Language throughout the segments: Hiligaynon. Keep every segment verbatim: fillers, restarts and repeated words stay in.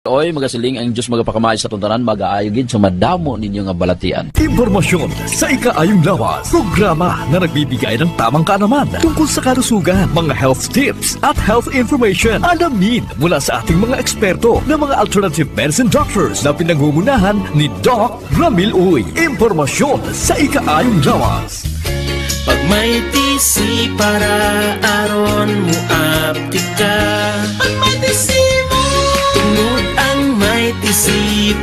Oy, magasiling ang Diyos magapakamay sa tong tanan, magaayo gid sa madamo ninyo nga balatian. Impormasyon sa ikaayong lawas. Programa na nagbibigay ng tamang kaalaman tungkol sa kalusugan, mga health tips at health information. Alamin mula sa ating mga eksperto na mga alternative medicine doctors na pinangungunahan ni Doc Ramil Uy. Impormasyon sa ikaayong lawas. Pag may T C para aron mo aptik ka. Pag may T C mo. Tungod ang may T C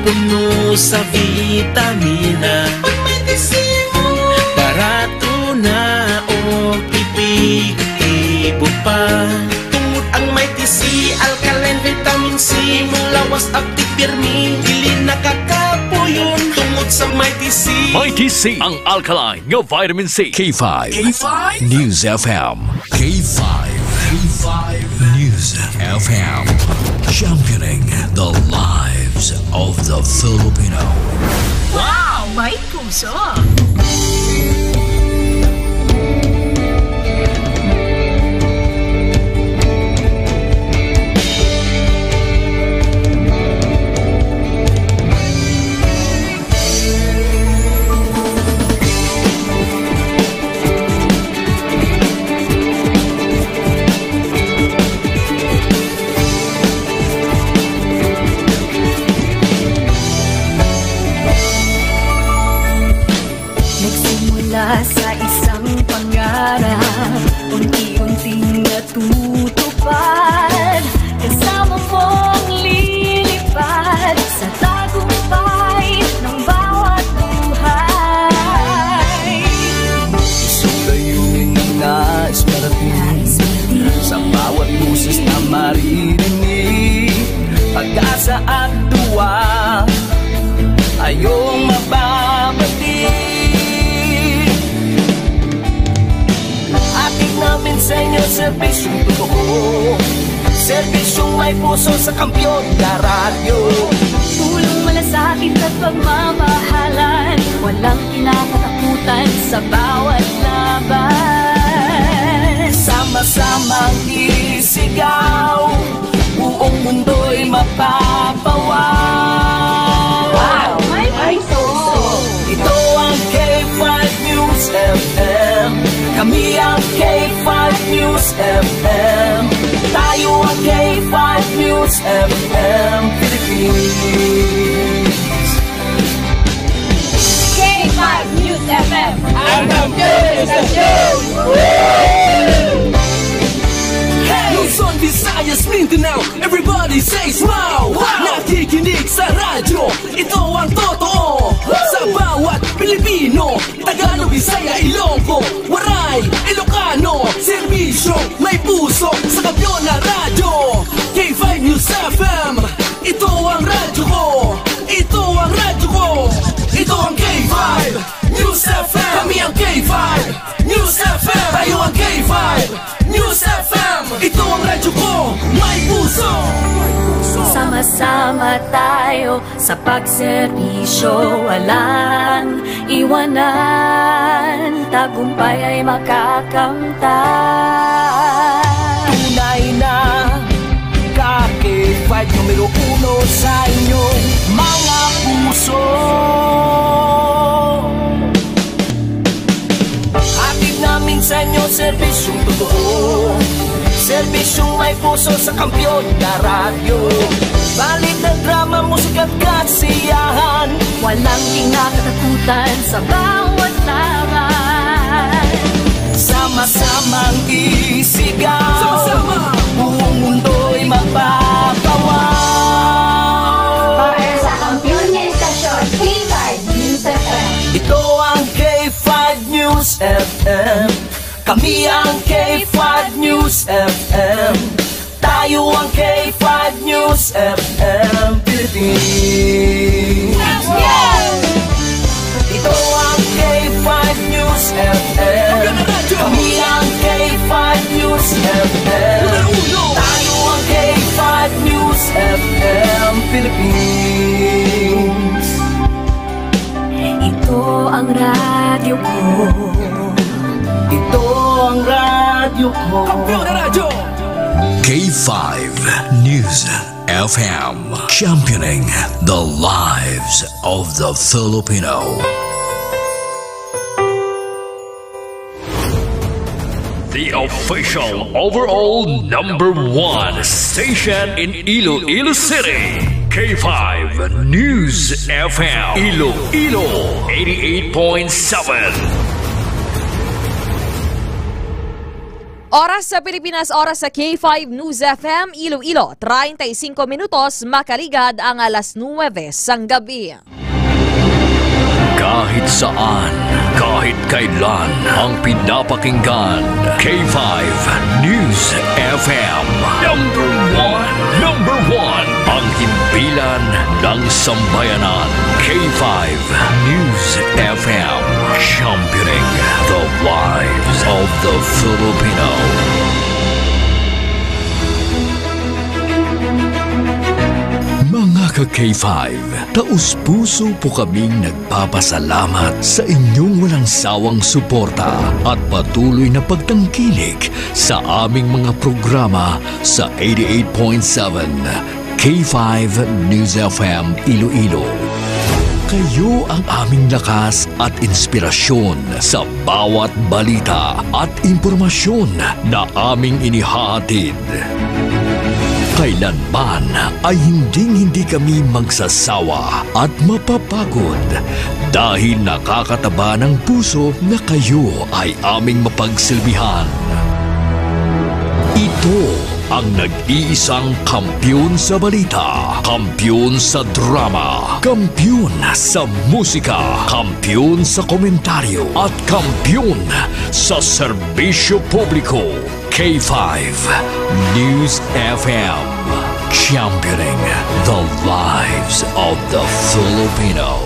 puno sa vitamina. Pag may T C mo. Barato na o epektibo pa. Tungod ang may T C, alkaline, vitamin C, mulawas, aptik, pirmi, dili nakakapuyon. Tungod sa may T C. May T C, ang alkaline nga vitamin C. K five. K five. News F M. K five. K five. News F M. Championing the lives of the Filipino. Wow! May puso! Nagsimula sa isang pangarap, unti-unting natutupad. Kasama mong lilipad sa tagumpay ng bawat buhay. Isang layunin na nais marating sa bawat boses na maririnig. Pag-asa at tuwa, ayong mababati. Hatid namin sa inyo serbisyong totoo, serbisyong may puso sa Kampiyon na Radyo. Pulong, malasakit at pagmamahalan, walang kinakatakutan sa bawat laban. Sama-samang isigaw, buong mundo'y mapapawaw. Wow! May puso! Ito ang K five News F M. Kami ang K five News F M. Tayo ang K five News F M Philippines. K five News F M. Ang kampiyon sa show! Luzon, Visayas, Mindanao, everybody say wow! Wow! Nakikinig sa radyo, ito ang totoo. Sa bawat Pilipino, Tagalog, Bisaya, Ilonggo, Waray, Ilocano, serbisyo, may puso, sa Kampiyon na Radyo, K five News F M. Ito ang radyo ko, ito ang radyo ko, ito ang K five News F M. Kami ang K five News F M. Tayo ang K five News F M. Ito ang radyo ko, may puso. Sama-sama tayo sa pagserbisyo, walang iwanan. Tagumpay ay makakamtan. Tunay na K five numero uno sa inyong mga puso. Hatid namin sa inyo serbisyong totoo, serbisyong may puso sa Kampiyon na Radyo. Balita, drama, musika at kasiyahan, walang kinakatakutan sa bawat laban. Sama-samang isigaw. Sama-sama. Buong mundo'y mapapawaw. Para sa kampiyon nga istasyon, K five News F M. Ito ang K five News F M. Kami ang K five News F M. Tayo ang K five News F M Philippines. Ito ang K five News F M. Kami ang K five News F M. Tayo ang K five News F M Philippines. Ito ang radyo ko. Ito ang radyo ko. Kampiyon na radyo. K five News F M. K Championing the lives of the Filipino. The official overall number one station in Iloilo City, K five News F M, Iloilo, eighty-eight point seven. Oras sa Pilipinas, oras sa K five News F M Iloilo, treinta y cinco minutos makaligad ang alas nuwebe sang gabi. Kahit saan, kahit kailan, ang pinapakinggan, K five News F M. Number one, number one, ang himpilan ng sambayanan, K five News F M, championing the lives of the Filipino. Mga ka-K five, taus-puso po kaming nagpapasalamat sa inyong walang sawang suporta at patuloy na pagtangkilik sa aming mga programa sa eighty-eight point seven K five News F M Iloilo. Kayo ang aming lakas at inspirasyon sa bawat balita at impormasyon na aming inihahatid. Kailanman ay hinding-hindi kami magsasawa at mapapagod dahil nakakataba ng puso na kayo ay aming mapagsilbihan. Ito ang nag-iisang kampiyon sa balita, kampiyon sa drama, kampiyon sa musika, kampiyon sa komentaryo, at kampiyon sa serbisyo publiko. K five News F M, championing the lives of the Filipino.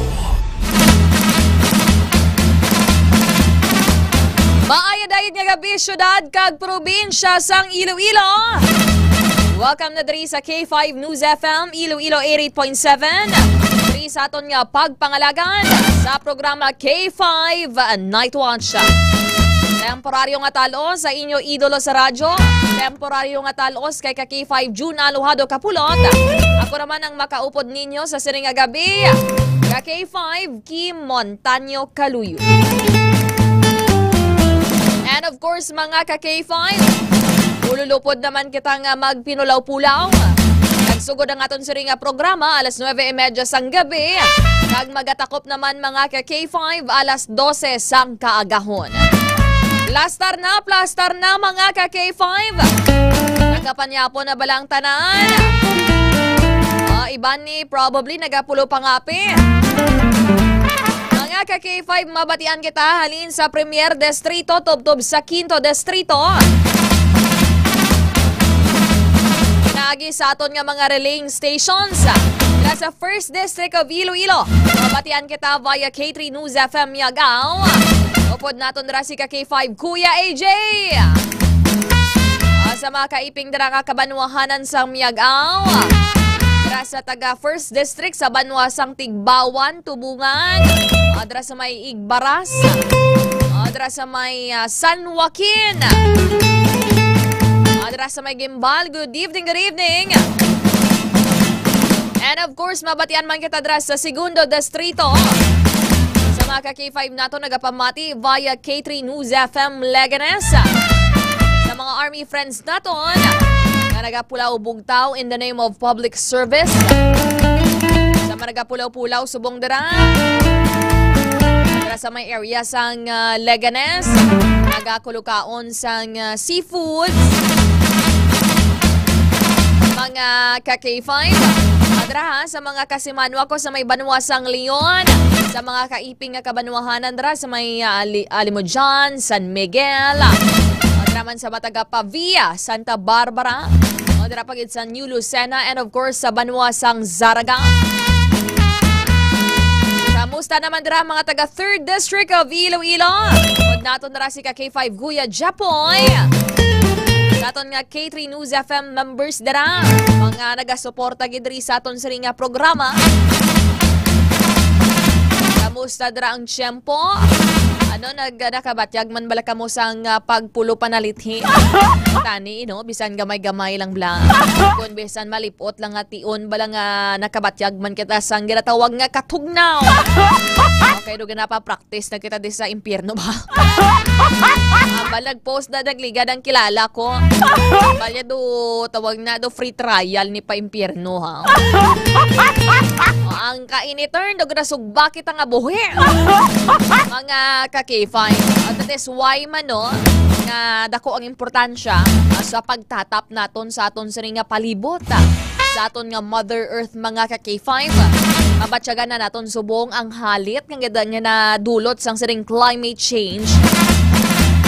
Maayong dayon nga gabi, syudad kag probinsya sang Iloilo. Welcome na diri sa K five News F M Iloilo eighty-eight point seven. Diri sa aton nga pagpangalagan sa programa K five Night Watch. Temporaryo nga talos sa inyo idolo sa radyo. Temporaryo nga talos kay ka K five June Alojado Kapulot. Ako naman ang makaupod ninyo sa sining nga gabi, ka K five Kim Montaño Kaluyo. And of course, mga ka K five, ululupod naman kita nga magpinulaw-pulaw. Nagsugod ang aton siring nga programa alas nuebe y media sang gabi. Kag magatakop naman, mga ka K five, alas dose sang kaagahon. Plastar na, plastar na, mga ka K five. Nakapanyapon na ba lang tanan? Ah, iban ni probably nagapulo pa nga api. Mga ka K five, mabatian kita halin sa Premier Distrito tubtob sa Quinto Distrito. Pinaagi sa aton nga mga relaying stations. Dira sa First District of Iloilo, mabatian kita via K three News F M Miagao. Upod naton dira si ka K five Kuya A J. Ah, sa mga kaiping dira nga kabanwahanan sa Miagao, dira sa taga First District sa banwa sang Tigbawan, Tubungan, ah, dira sa may Igbaras, ah, dira sa may, ah, San Joaquin, ah, dira sa may Guimbal. Good evening, good evening. And of course, mabatian man kita dira sa Segundo Distrito. Sa mga ka K five nato nagapamati via K three News F M Leganes. Sa mga Army friends naton nga nagapulaw bugtaw in the name of public service. Sa mga nagapulaw-pulaw subong dira. Dira sa may area sang, ah, Leganes, nagakulukaon sang, ah, seafoods. Mga ka K five, dira ha, sa mga kasimanwa ko sa may banwa sang Leon, sa mga kaiping nga kabanwahanan dira sa may, ah, Ali-, Alimodian, San Miguel, ah, dira man sa Mataga Pavia, Santa Barbara, o dira pa gid sa New Lucena, and of course sa banwa sang Zarraga. Kamusta naman dira mga taga Third District of Iloilo? Pod naton dira si ka K five Kuya Japoy. Sa aton nga K three News F M members dira, mga nagasuporta gid diri sa aton siring nga programa. Kamusta dira ang tiyempo? Ano, nag-, nakabatyag man bala kamo sang, ah, pagpulo panalithi? Tani, no? Bisan gamay-gamay lang bala. Kung bisan malipot lang nga tion bala nga nakabatyag man kita sang ginatawag nga katugnaw. Okay, do gina pa practice na kita di sa impyerno ba? Ambal nag-post na nagligad ang kilala ko. Ambal niya do, tawag na do, free trial ni pa impyerno, ha? Ang kainitan, do ginasugba kita nga buhi. Mga ka-K five. At that is why man, no, nga dako ang importansya, ah, sa pagtatap naton sa aton sini nga palibot, ah, sa aton nga Mother Earth, mga ka-K five. Mabatyagan na naton subong ang halit nga gid-, nga nadulot sang sining climate change.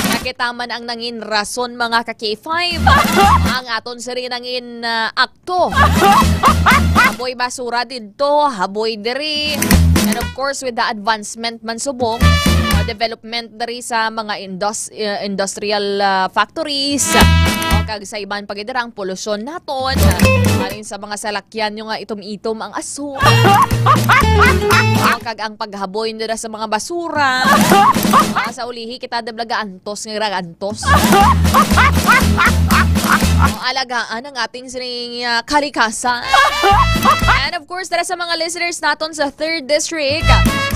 Nakita man ang nangin rason, mga ka-K five. Ang aton sini nangin, ah, akto. Haboy basura didto, haboy diri. And of course, with the advancement man subong, uh, development diri sa mga indus-, uh, industrial, uh, factories, o kag sa iban pa gid dira ang polusyon naton, uh, halin sa mga salakyan nyo nga itom-itom ang aso. O kag ang paghaboy nila sa mga basura. Uh, sa ulihi kita deblagaan tos nga ragantos. O, alagaan ang ating sining, ah, kalikasan. And of course, dara sa mga listeners naton sa third District,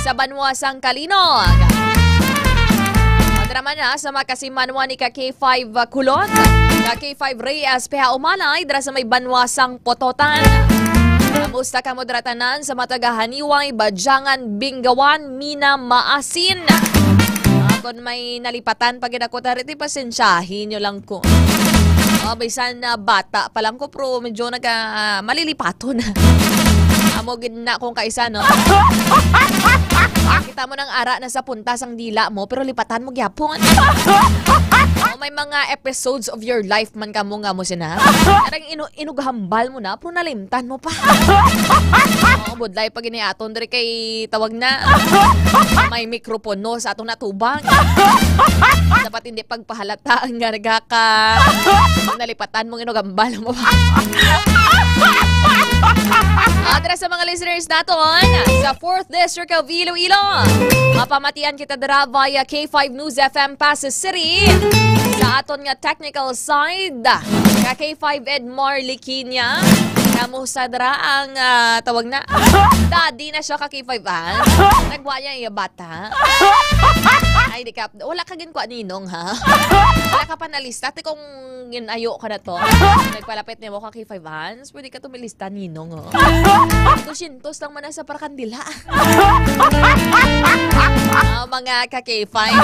sa banwa sang Calinog. O, dara man na sa makasimanwa ni ka K five Kulot, ka K five Reyes, Peha Umalay, dara sa may banwa sang Pototan. Kamusta kamo dira tanan sa mga taga Haniway, Badyangan, Binggawan, Mina, Maasin? Ah, kon may nalipatan pa gid ako, tari, ti pasensyahi nyo lang ko. Oh, bisan na bata pa lang ko, pero medyo naga-, malilipaton. Amo gid na kung kaisa, no? Kita mo nang ara na sa punta sang dila mo, pero lipatan mo gyapon. Oh, may mga episodes of your life man kamo nga mo sina. Parang inu-, inughambal mo na, pero nalimtan mo pa. Oh, budlay pa gini aton diri kay tawag na. May mikropono sa atong natubang. Dapat hindi pagpahalata ang nga nagaka-, nalipatan mong inugambal mo. Ah, dira sa mga listeners naton sa fourth District of Iloilo, mapamatian kita dira via K five News F M Passi City. Sa aton nga technical side, ka K five Edmar Liquiña. Kamusta dira ang, ah, tawag na? Daddy na siya ka K five, ah. Nagwa niya iya bata. Ay, di ka, wala ka ginkuha ninong, ha? Wala ka pa nalista. Ti kung ginayo ka na to, nagpalapit nimo ka K five Hans, pwede ka tumilista ninong, oh. Dosyentos lang man na sa parakandila. Ah, mga ka K five.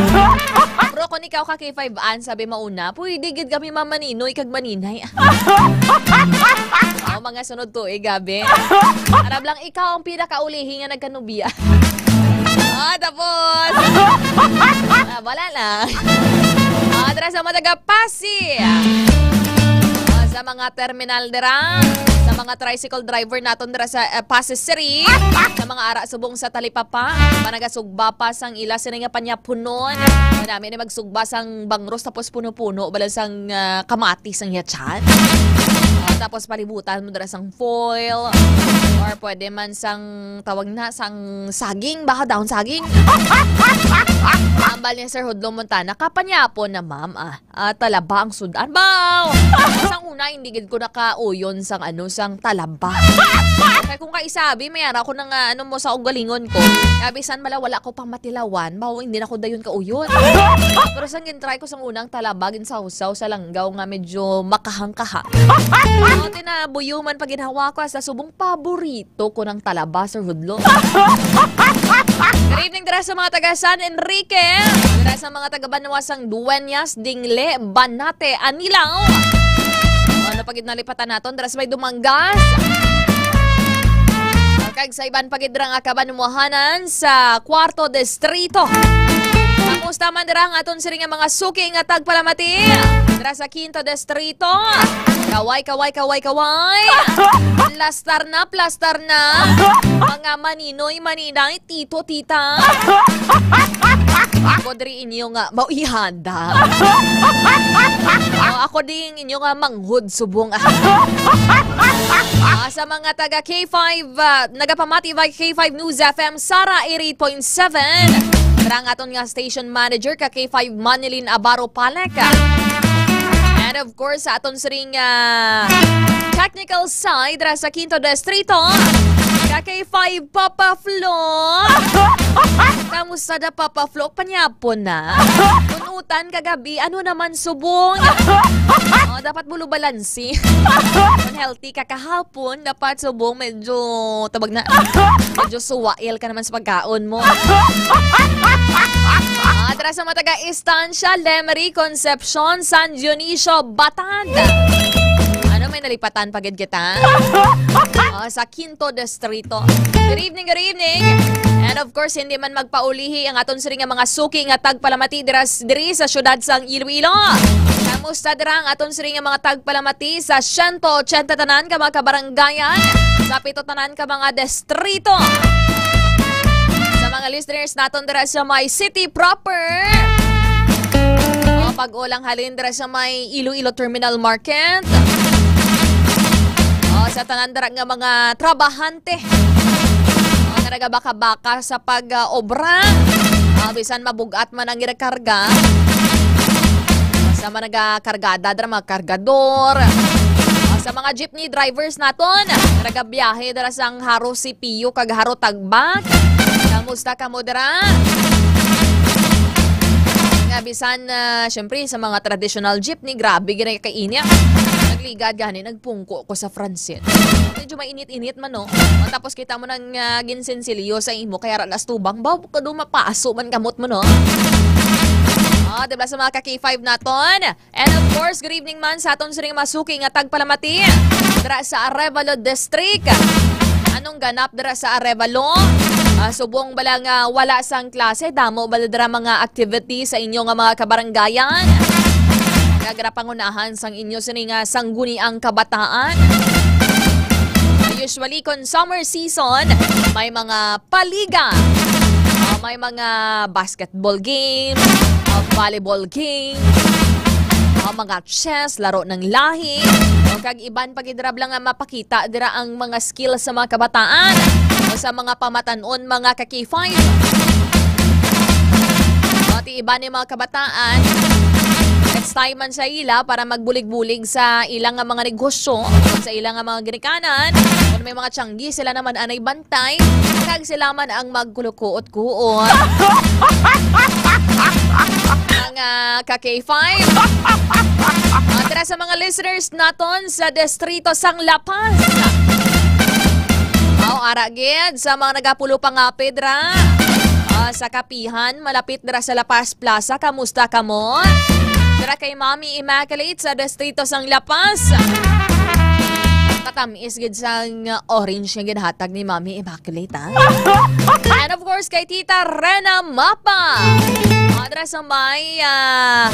Pero kung ikaw ka K five Hans, sabi mauna, pwede gid kami mamaninoy kag maninay. Oh, mga sunod to, eh, gabi. Arab lang ikaw ang pinakaulihi nga nagkanubya. Ah, tapos. Ah, wala lang. Ah, dira sa mga taga Passi. Ah, sa mga terminal dira, sa mga tricycle driver naton dira sa, eh, Passi City, sa mga ara subong sa Talipapa, panagasugba pa sang ila sini nga panyapunon. Madami na magsugba sang bangros tapos puno-puno bala sang, ah, kamati sang yatsan. Ah, tapos palibutan mo dira sang foil or pwede man sang tawag na sang saging, baka dahon saging. Ambal ni Sir Hudlo Montana, kapanyapon na, ma'am, ah, ah, talaba ang sudan. Baw! Sang una, hindi gid ko nakauyon sang, ano, sang talaba. Kaya kung kaisabi, may ara ko na nga, ano mo, sa ugalingon ko. Kaya bisan mala wala ko pang matilawan, baw, hindi na ko dayon kauyon. Pero sang gintry ko sang unang talaba, ginsawsaw sa langgaw nga medyo makahangkaha. Ang tinabuyo man pag ginhawa ko, sa subong paborito ko ng talaba, Sir Hudlo. Good evening dira sa mga taga San Enrique, dira sa mga taga Banwa sang Dueñas, Dingle, Banate, Anilao. Ano pa gid nalipatan naton dira sa may Dumangas? Kag sa iban pa gid dira nga kabanwahanan sa Cuarto Distrito. Kamusta man dira ang aton sini nga mga suki nga tagpalamati? Dira sa Quinto Distrito. Kaway, kaway, kaway, kaway. Plastar na, plastar na. Mga maninoy, maninay, tito, tita. Ako diri inyo nga mauyhanda. O, ako ding inyo nga manghud subong. Ah, sa mga taga K five, ah, nagapamati by K five News F M, Sara eighty-eight point seven. Dira ang aton nga station manager, ka K five Manilin Abaro Palek. And of course, sa aton siring, ah, technical side, dira sa Quinto Distrito, ka K five Papa Flo. Kamusta na, Papa Flo? Panyapon na. Kunutan kagabi, ano naman subong? Oh, dapat bulo balansi. Kung healthy ka kahapon, dapat subong medyo, tawag na, medyo suwail ka naman sa pagkaon mo. Ah, dira sa mga taga Estancia, Lemery, Concepcion, San Dionisio, Batad. Ano, may nalipatan pa gid kita? Oh, sa Quinto Distrito. Good evening, good evening. And of course, hindi man magpaulihi ang aton siring nga mga suki nga tagpalamati dira s-, diri sa siyudad sang Iloilo. Kamusta dira ang aton siring nga mga tagpalamati sa siyento ochenta tanan ka mga kabarangayan, sa pito tanan ka mga distrito? Sa mga listeners naton dira sa may city proper, o pag-ulang halin dira sa may Iloilo Terminal Market, o sa tanan dira nga mga trabahante, o nga nagabaka-baka sa pag-obra, o bisan mabug-at man ang ginakarga, sa mga nagakargada dira, mga kargador, o sa mga jeepney drivers naton nga nagabiyahe dira sang Haro C P U kag Haro Tagbak. Kamusta kamo dira? Nga bisan, ah, syempre, sa mga traditional jeepney, grabe gid kainit. Nagligad gani, nagpungko ko sa Francet. Medyo mainit-init man, no? O, tapos kita mo nang, ah, ginsinsilyo sa imo, kaya ra nas tubang, ba, kado mapaso man kamot mo, no? Ah, di ba, sa mga ka K five naton? And of course, good evening man sa aton siring masuki nga tagpalamati dira sa Arevalo District. Anong ganap dira sa Arevalo? Ah, subong bala nga wala sang klase, damo bala dira mga activity sa inyo nga mga kabarangayan? Kag dira pangunahan sang inyo sini nga sangguniang kabataan? Usually, kon summer season, may mga paliga. Ah, may mga basketball game, ah, volleyball game, ah, mga chess, laro ng lahi, o kag iban pa gid dira bala nga mapakita dira ang mga skill sa mga kabataan o sa mga pamatan-on, mga ka K five. Pati iban ni mga kabataan, it's time man sa ila para magbulig-bulig sa ilang nga mga negosyo, sa ilang nga mga ginikanan, kung may mga tiyanggi, sila naman anay bantay, kag sila man ang magkulukuot-kuot. Mga ka K five. Ah, tara sa mga listeners naton sa distrito sang La Paz. Aw, ara gid sa mga nagapulo pangapid ra. Ah, sa Kapihan, malapit dira sa La Paz Plaza. Kamusta kamo? Dira kay Mami Immaculate sa distrito sang La Paz. Katamis gid sang orange nga ginhatag ni Mami Immaculate, ha? And of course, kay Tita Rena Mapa. Ah, dira sa may, ah,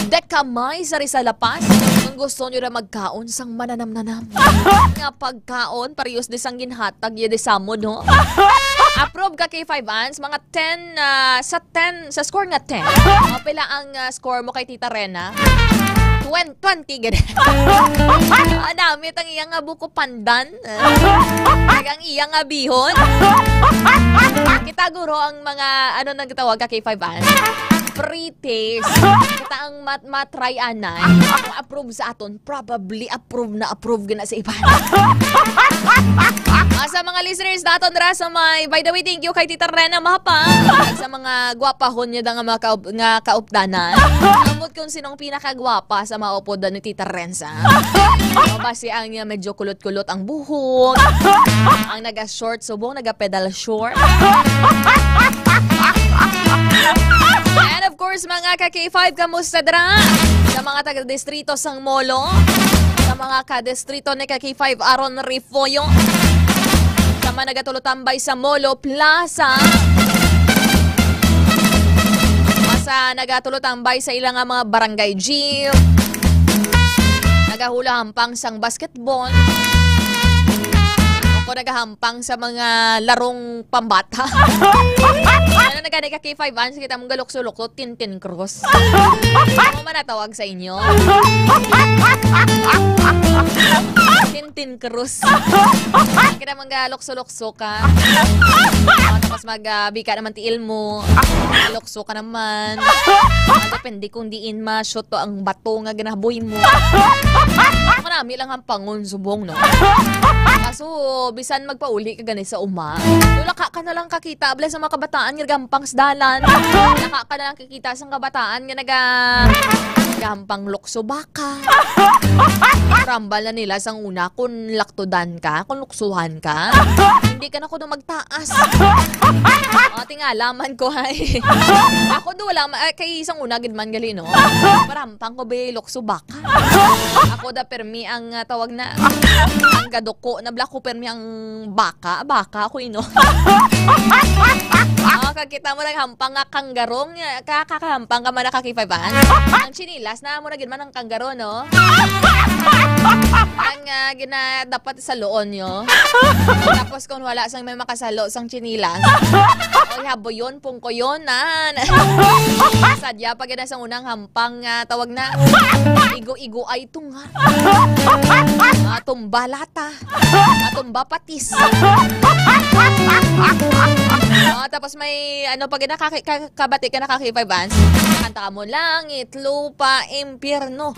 Decamay sa Rizal, La Paz. Kung gusto nyo na magkaon sang mananam-nanam nga pagkaon, parehas di sang ginhatag, yun di samod, no? Approve ka, K five Ans, mga ten, ah, sa ten, sa score nga ten. O, pila ang, ah, score mo kay Tita Rena? Twen-, twenty gid. Ah, namit ang iyang, ah, buko pandan. Ah, ang iyang, ah, bihon. Kita guro ang mga, ano nang tawag ka, K five Ans? Pre-taste. Kita ang mat-, matry anay. Kung approve sa aton, probably approve na approve gina sa iban. Ah, sa mga listeners naton dira sa may, by the way, thank you kay Tita Rena Mapa. Kag sa mga gwapahon niya da nga mga kaop-, nga kaupdanan. Ambot kung sinong pinakagwapa sa mga upod ni Tita Renza. O, basi ang, uh, medyo kulot-kulot ang buhok. Ang naga-short subong, naga-pedal short. And of course, mga ka K five, kamusta dira? Sa mga taga-distrito sang Molo, sa mga ka-distrito ni ka K five Aaron Refollo, sa mga nagatulotambay sa Molo Plaza, sa nagatulotambay sa ilang nga mga barangay gym, nagahula hampang sang basketball, o kung nagahampang sa mga larong pambata. Ano na gani ka K five Ans, kita mong galukso-lukso, Tintin Cross. Ano man natawag sa inyo? Tintin Cruz. Kita man ga lukso-lukso ka. Ah, tapos mag, ah, bika naman tiil mo. Lukso ka naman. Ah, depende kung diin ma-shoot to ang bato nga ginahaboy mo. Ako nami lang ang pangon subong, no? Kaso, bisan magpauli ka gani sa uma, tulaka ka na lang kakita, abla sa mga kabataan nga gampang sa dalan. Tulaka ka na lang kakita sa kabataan nga naga-, gampang lukso baka. Rambal na nila sang una kung laktudan ka, kung luksuhan ka. Hindi ka na kuno magtaas. O, tingala man ko, hay. Ako do wala ma-, ay, kay sang una gid man gali, no? Parampang ko, be, lukso baka. Ako da permi ang, ah, tawag na, ang gaduko na bla ko permi ang baka, baka ako ino. O, kag kita mo naghampang nga kanggarong, ah, ka-, kakahampang ka man na kakipaban. Ang chinilas na mo na gid man ang kanggaro, no? Ang, ah, gina-, dapat sa loon nyo. Tapos kung wala sang may makasalo sang chinilas, oy, haboyon, pungkoyonan. Sadya pa gid na sa unang hampang nga tawag na igo-igo ay tunga. Ah, tumba lata. Ah, tumba patis. Ah, tapos may ano pa gid na kaki-, ka-, kabati ka na kaki five ans. Kanta mo, "Langit, lupa, impyerno."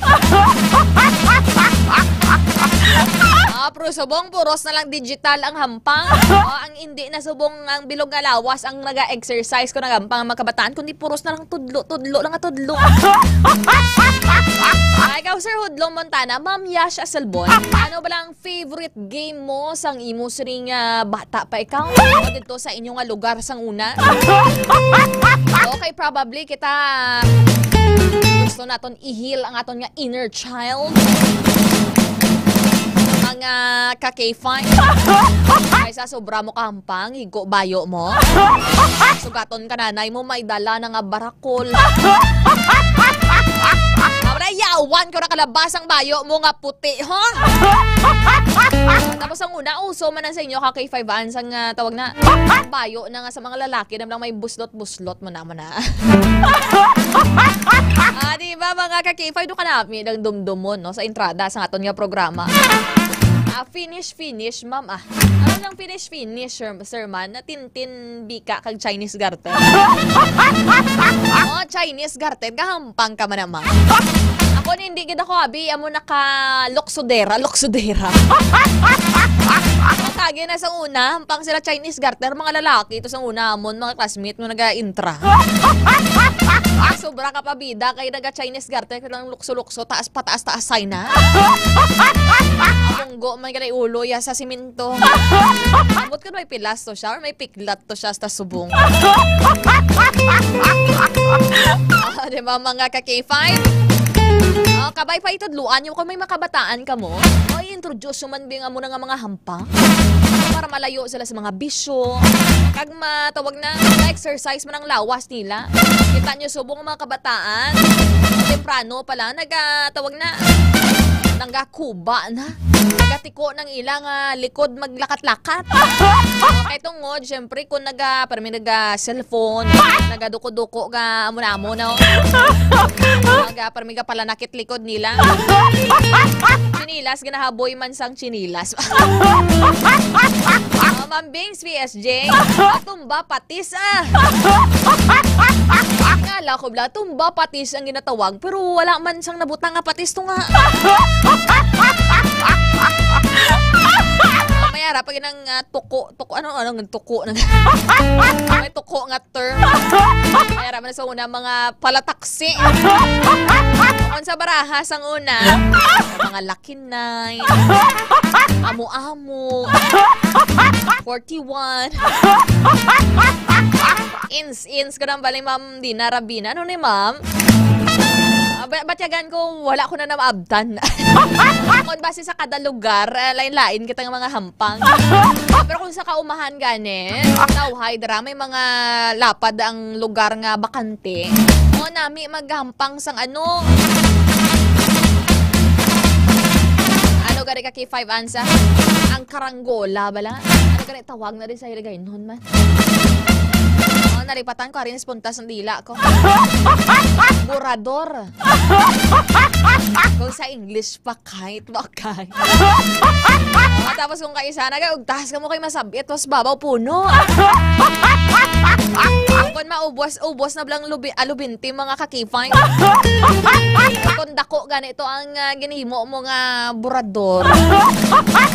Ah, pero subong, puros na lang digital ang hampang. Oh, ang hindi na subong ang bilog nga lawas ang naga-exercise ko nagampang ang mga kabataan, kundi puros na lang tudlo, tudlo lang nga tudlo. Ay, ikaw, Sir Hudlong Montana, Ma'am Yash Asalbon, ano ba lang favorite game mo sang imo siring nga bata pa ikaw? O dito sa inyo nga lugar sang una? Okay, probably kita gusto naton i-heal ang aton nga inner child. Mga ka-K five. Kaysa sobra mo kahampang, higo bayo mo. Sugaton ka nanay mo, may dala na nga barakol. Abra, yawan ko na kalabas ang bayo mo nga puti, ha? Tapos ang una, uso man ang sa inyo ka K five ans ang, ah, tawag na, bayo na nga sa mga lalaki, na lang may buslot-buslot mo na, mo na. Ah, di ba, mga ka-K five, do ka nami ng dumdumon, no, sa entrada sa aton nga programa. Ah, finish, finish, ma'am, ah. Ano lang finish, finish, sir, sir man? Natintin, bika, kag Chinese garter. Oh, Chinese garter, gahampang ka man naman. Ako, hindi gid ako, abi, amo naka loksodera, loksodera. Kagi na sa una, hampang sila Chinese garter, mga lalaki to sa una, amon, mga classmate, no, naga-intra. Sobra ka pa bida, kay naga-Chinese garter, kay lang lukso-lukso, taas pa taas, taas, sign na. Munggo, man ka na ulo, ya sa simento. Ambot ka may pilas to siya, or may piklat to siya sa subong. Ah, di ba, mga ka-K five? Ah, kabay pa itudluan yung kung may makabataan ka mo. O, i-introduce mo man bing amo na nga mga hampang para malayo sila sa mga bisyo. Kag matawag na, exercise man ang lawas nila. Kita nyo subong ang mga kabataan. Temprano pa lang, naga, tawag na, nanggakuba na. Nagatiko ng ilang, ah, likod maglakat-lakat. Okay, tungod, syempre, kung naga, parang may naga cellphone, nagaduko-duko ka, amo na, amo na, oh. Naga, parang may palanakit likod nila. Chinilas, ginahaboy man sang chinilas. Oh, Ma'am Bings, P S J, tumba patis, ah. Ngala ko, bla, tumba patis ang ginatawag, pero wala man sang nabutang nga patis to nga. May ara pa ginang, ah, tuko, tuko, ano, ano, ang tuko na. May tuko nga term. May ara man sa una, mga palataksi. Kung sa baraha sang una, mga lakinay, amo-amo, forty-one. Ins, ins ko nang bali, Ma'am Dina Rabina. Ano ni, ma'am? Ah, ba-, batyagan ko, wala ko na namaabtan. Kung base sa kada lugar, ah, lain-lain kita nga mga hampang. Pero kung sa kaumahan gani, nauhay dira, may mga lapad ang lugar nga bakante. O nami maghampang sang ano? Ano gani ka K five ansa? Ang karanggola bala? Ano gani tawag na rin sa Hiligaynon man? Oh, nalipatan ko, arin puntas ang dila ko. Burador. Kung sa English pa, kahit ba, kahit. Ah, tapos kung kaisa na, kay ugtas ka mo kay masabit, tapos babaw puno. Kung maubos, ubos na blang lubi, alubinti, mga kakipay. Kung dako ganito ang, ah, ginhimo mo nga burador.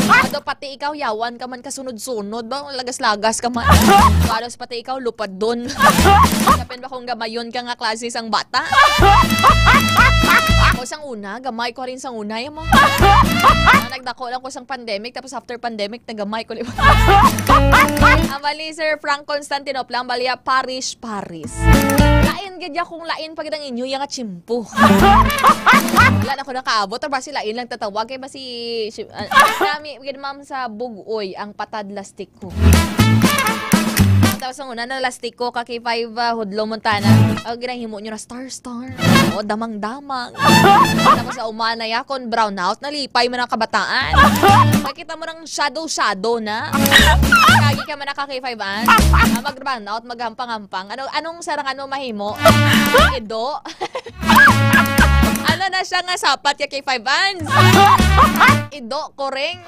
Ado pati ikaw, yawan ka man kasunod-sunod ba? Lagas-lagas ka man. Halos pati ikaw, lupadon. Kapin ba kung gamayon ka nga klase sang bata? Ako sang una, gamay ko rin sang una, yung mga nagdako lang ko sang pandemic, tapos after pandemic, nagamay ko, di ba? Ang bali, Sir Frank Constantino, Plang Balia, Parish, Paris. Lain gid ya kung lain pa gid ang inyo, ya nga tiyempo. Wala na ko nakaabot, or basi lain lang tatawag, kay basi, si, ah, nami, gid, ma'am, sa Bugoy, ang patad lastiko. Tapos ang una na lastiko, ka K five, ah, Hudlo, Montana. Ang ginahimo nyo na star-star. O, damang-damang. Tapos sa umana, ya, kon brownout, nalipay man ang kabataan. Makita mo ng shadow-shadow na. Kagi ka man naka K five an. Ah, mag-brownout, maghampang-hampang. Ano, anong sarangan mo mahimo? Ido. Ano na siya nga sapat ya K five Ans? Ido, kuring.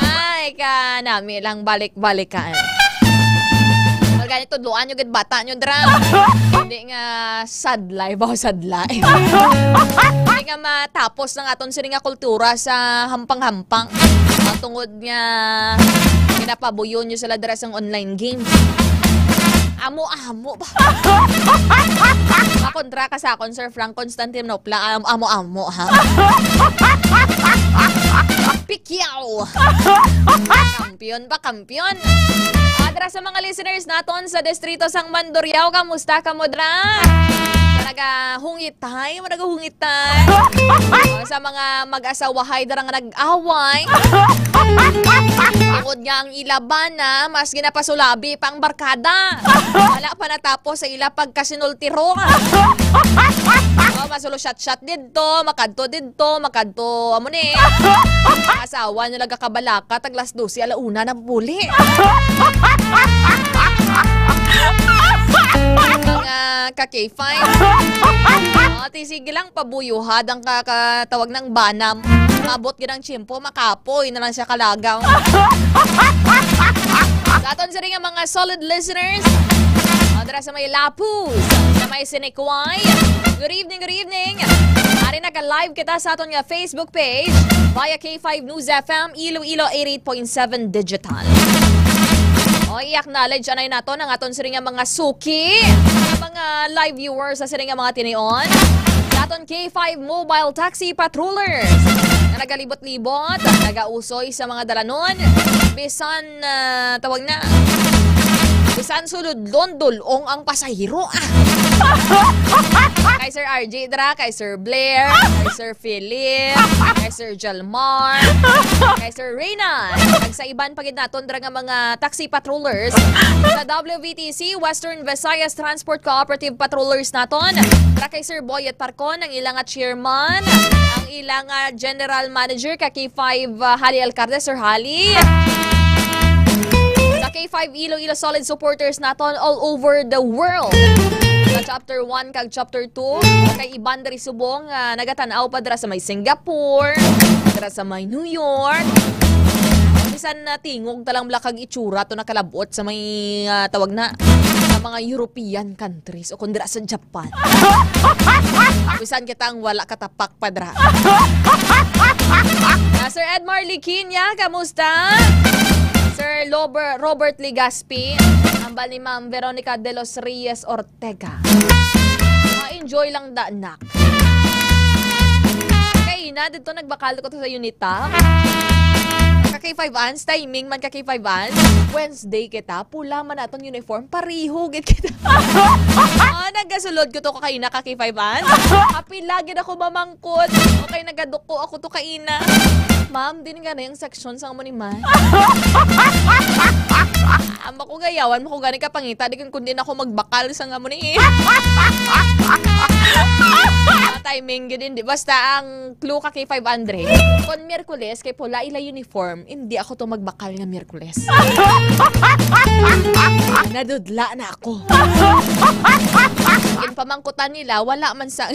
Ay, ka nami lang balik-balikan. Pag ganito, tudloan nyo gid bata nyo, dra. Hindi nga sadlay, ba, sadlay. Hindi nga matapos ng aton sini nga kultura sa hampang-hampang. Ah, tungod nga ginapabuyo nyo sila dira sang online game. Amo-amo ba? Makontra ka sa akon, Sir Frank Constantinople, am-, amo-amo, ha? Pikyaw! Kampiyon ba, kampiyon? Ah, dira sa mga listeners naton sa distrito sang Mandurriao, kamusta kamo dira? Talaga, hungit Tay, mo nagahungitan. O, sa mga mag-asawahay dara nga nag-away. Tungod nga ang ila bana, mas ginapasulabi pa ang barkada. Wala pa natapos sa ila pagkasinultiro. O, masulo shot-shot didto, makadto didto, makadto, amo ni. Asawa nila gakabalaka, taglas dose, ala una na buli. Mga ka K five. O, ti, sige lang, pabuyuhad ang ka-, katawag ng banam. Mabot gid ang tiyempo, makapoy na lang siya kalagaw. Sa aton sini nga mga solid listeners, o, dira sa may Lapuz, sa may Sinikway. Good evening, good evening. Ari, naka-live kita sa aton nga Facebook page via K five News F M Iloilo eighty-eight point seven Digital. O, i-acknowledge anay naton ang aton sini nga mga suki, mga live viewers sa sini nga mga tinion. Sa aton K five Mobile Taxi Patrollers na nagalibot-libot, nagausoy sa mga dalanon, bisan, ah, tawag na, bisan suludlon dulong ang pasahero, ah. Kay Sir R J dra, kay Sir Blair, kay Sir Philip, kay Sir Jalmar, kay Sir Reyna, kag sa iban pa gid naton dra nga mga taxi patrollers sa W V T C, Western Visayas Transport Cooperative Patrollers naton, dra kay Sir Boyet Parcon, ang ila nga chairman, ang ila nga general manager, ka K five, uh, Hali Alcarte, Sir Hali. Sa K five Iloilo, solid supporters naton all over the world. Sa chapter one kag chapter two, kay iban diri subong, ah, nagatan-aw pa dira sa may Singapore, dira sa may New York. Bisan na tingog ta lang bala kag itsura to nakalabot sa may, ah, tawag na, sa mga European countries o kung dira sa Japan. Bisan kita ang wala katapak pa dira. Ah, Sir Edmar Liquiña, kamusta? Sir Lober-, Robert Ligaspi, hambal ni Ma'am Veronica de los Reyes Ortega. Ah, enjoy lang da, nak. Kaina, dito nagbakal ko to sa Unita. Ka K five Ans, timing man ka K five Ans. Wednesday kita, pula man atong uniform, pariho gid kita. Ah, nagasulod ko to kaina ka K five Ans. Apil lagi na ko mamang Kod, okay, nagaduko ako to kaina. Ma'am, din nga na yung section sa amo ni man. Amo ko gayawan mo ko gani ka pangita, di kun kundi na ako magbakal sa amo ni. Ah, timing yun, hindi. Basta ang clue ka kay five hundred. Kon Miyerkules, kay pula ila uniform, hindi ako to magbakal nga Miyerkules. Nadudla na ako. Ginpamangkutan nila, wala man sa...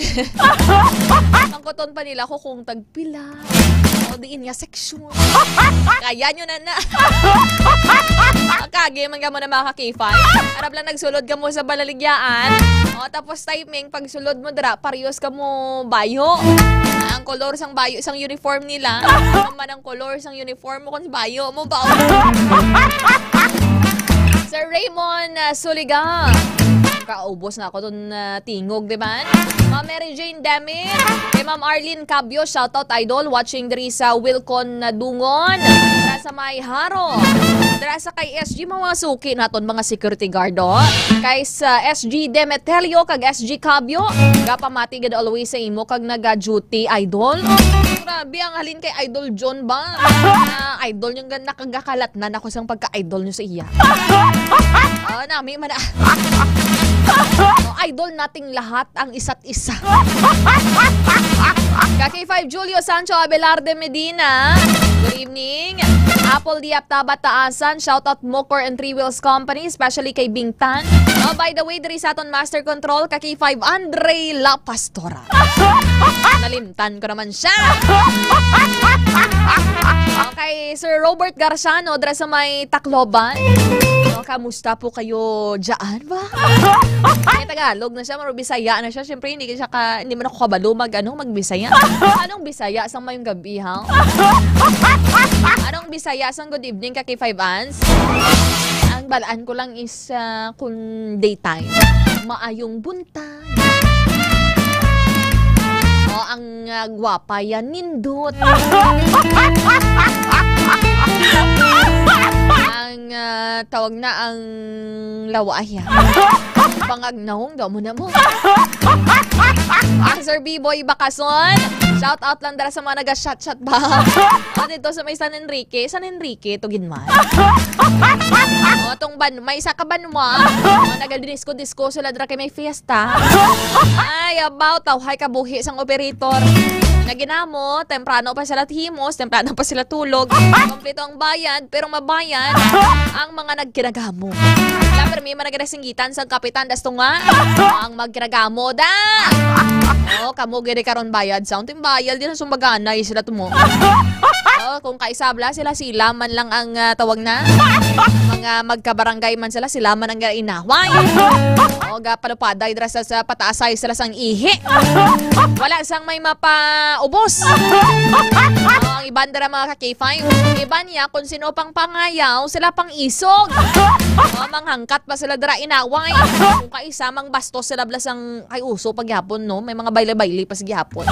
Pangkuton pa nila ko kung tagpila. O diin nga section. Kaya nyo na na. Kagi man ka mo na, mga ka-K five. Arab lang nagsulod ka mo sa balaligyaan. O, tapos timing, pag sulod mo dira, parehas ka mo bayo. Ang kolor sang bayo, sang uniform nila. Ano man ang kolor sang uniform mo kung bayo mo ba? Sir Raymond, ah, Suliga. Kaubos na ako dun, ah, tingog, di ba? Ma'am Mary Jane Demir, kay Ma'am Arlene Cabio, shoutout, idol, watching diri sa Wilcon, ah, Dungon. Dira sa may Haro. Dira sa kay S G, mga suki naton, mga security guard, oh. Kay sa S G Demeterio kag S G Cabio, gapamati gid always sa imo kag naga-duty, idol. Grabe, ang halin kay Idol John ba? Ah, idol yung gan-, nakagakalat na nako sang pagka-idol nyo sa iya. Oh, nami man, ah. Oh, idol nating lahat ang isa't isa. Ka K five Julio Sancho Abelarde Medina, good evening. Apple Diap Tabat Taasan, shout out Mokor and Three Wheels Company, especially kay Bingtan. Oh, by the way, diri sa aton Master Control, ka K five Andre La Pastora. Nalimtan ko naman siya. Okay, Sir Robert Garciano, dira sa may Tacloban. Oh, kamusta po kayo dyan ba? May Tagalog na siya, maro Bisaya na siya. Siyempre, hindi siya ka, hindi man ako kabalo mag, ano, magbisaya. Anong Bisaya sang mayong gabi, ha? Anong Bisaya sang good evening, ka K five Ans? Ang balaan ko lang is, ah, kung daytime. Maayong buntag. O, ang, ah, gwapa yan, nindot. Ang, ah, tawag na ang lawaya. Pangagnahong daw mo na mo. Ang Sir B-Boy Bakason, shout out lang dala sa mga naga-shot-shot ba? O, dito sa may San Enrique. San Enrique, to ginman. O, tong ban-, may isa ka banwa. O, nagadinis ko-disko sila dira kay may fiesta. Ay, about, tawhay kabuhi sang operator. Naginamo, temprano pa sila himos, temprano pa sila tulog. Kompleto ang bayad, pero mabayad ang mga nagkinagamo. Wala, pero may mga nagasinggitan sa kapitan, dasto nga. Ang magkinagamo, da! O, kamo gini karon bayad. Sa unting bayad, di na sumbaganay sila tumo. O, kung kaisabla, sila-sila man lang ang, ah, tawag na. Mga magkabarangay man sila, sila man ang inaway. O, gapalupaday dira sa, sa pataasay sila sang ihi. Wala sang may mapaubos. O, ang iban dira, mga ka K five. Iban niya kung sino pang pangayaw, sila pang isog. O, manghangkat pa sila dira inaway. Kung kaisa mang bastos sila bala sang, ay, uso pa gyapon, no? May mga bayle-bayle pa sa gyapon.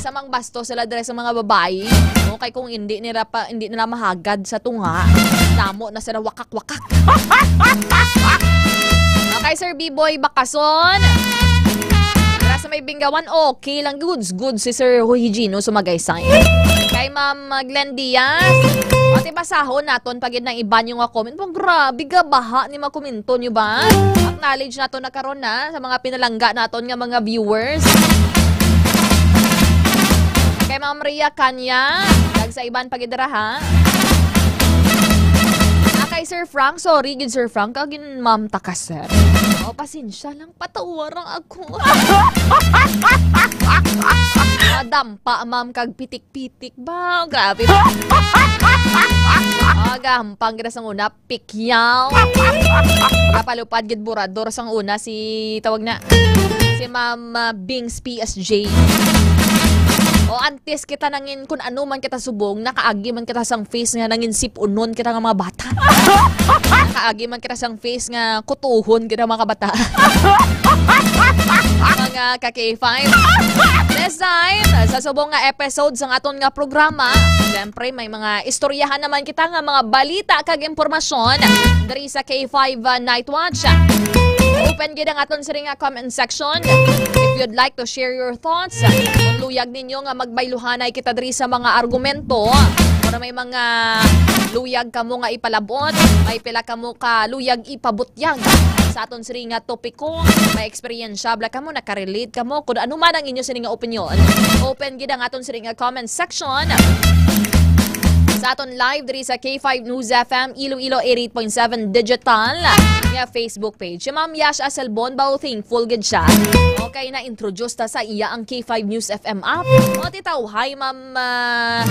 Sa mang bastos sila dira sa mga babayi, no? Kay kung hindi nila pa, hindi nila mahagad sa tunga, damo na sila wakak-wakak. Okay, Sir B-Boy Bakason. Dira sa may Binggawan, okay lang. Goods, goods si Sir Hoy Gino Sumagaysay. Kay Ma'am Glenn Diaz. Ate, basahon naton pa gid nang iban yung nga comment. Pang grabe ka, baha ni makomento nyo ba? Acknowledge nato na karon na sa mga pinalangga naton nga mga viewers. Kay Ma'am Ria Kanya, kag sa iban pa gid dira, ha? Ah, kay Sir Frank, sorry gid, Sir Frank, kag yun, ma'am, takas, sir. O, pasensya lang, patawaran ako. Madampa, ma'am, kag pitik-pitik ba? Grabe ba? Ah, gampang gid sang una, pikyaw. Kapalupad gid burador sang una si, tawag na, si Ma'am, ah, Bings P S J. O, antes kita nangin, kun ano man kita subong, nakaagi man kita sang face nga nangin sip-unon kita nga mga bata. Nakaagi man kita sang face nga kutuhon kita mga bata. Mga ka K five. This time, sa subong nga episode sang aton nga programa, siyempre may mga istoryahan naman kita nga mga balita kag impormasyon diri sa K five, uh, Night Watch. Open gid ang aton siring nga comment section. If you'd like to share your thoughts, kung luyag ninyo nga magbayluhanay kita diri sa mga argumento, kung may mga luyag kamo nga ipalabot, may pila kamo ka luyag ipabutyag sa aton siring nga topiko, may eksperyensya bala kamo, nakarelate kamo, kung ano man ang inyo siring nga opinion, open gid ang aton siring nga comment section. sa aton live diri sa K five News F M Iloilo eighty-eight point seven digital nga Facebook page. Si Ma'am Yash Aselbon, bao thankful gid siya. Okay, na-introduce ta sa iya ang K five News F M app. O, titaw, hi, Ma'am, ah,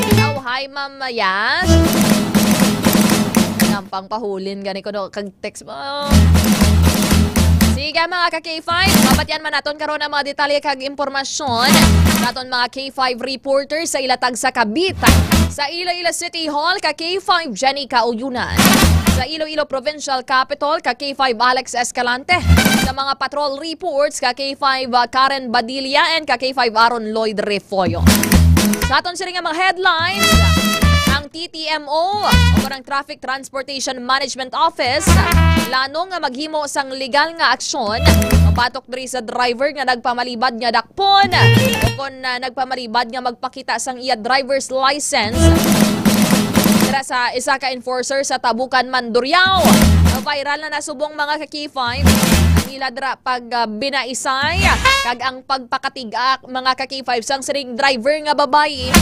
titaw, hi, Ma'am Yash. Gampang pahulin gani ko do kag text mo. Sige, mga ka K five, mabatian man naton karon ang mga detalye kag impormasyon sa aton mga K five reporters sa ilatag sa Cavite. Sa Iloilo City Hall, ka K five Jenny Kauyunan. Sa Iloilo Provincial Capitol, ka K five Alex Escalante. Sa mga patrol reports, ka K five Karen Badilla and ka K five Aaron Lloyd Refollo. Sa aton sini nga mga headlines, ang T T M O o ang Traffic Transportation Management Office lano nga maghimo sang legal nga aksyon batok diri sa driver nga nagpamalibad nga dakpon o kon, ah, nagpamalibad nga magpakita sang iya driver's license dira sa isa ka enforcer sa Tabukan, Mandurriao. Viral na nasubong, mga ka K five, ang ila dira pag, ah, binaisay kag ang pagpakatig-ak, mga ka K five, sang sining driver nga babayi.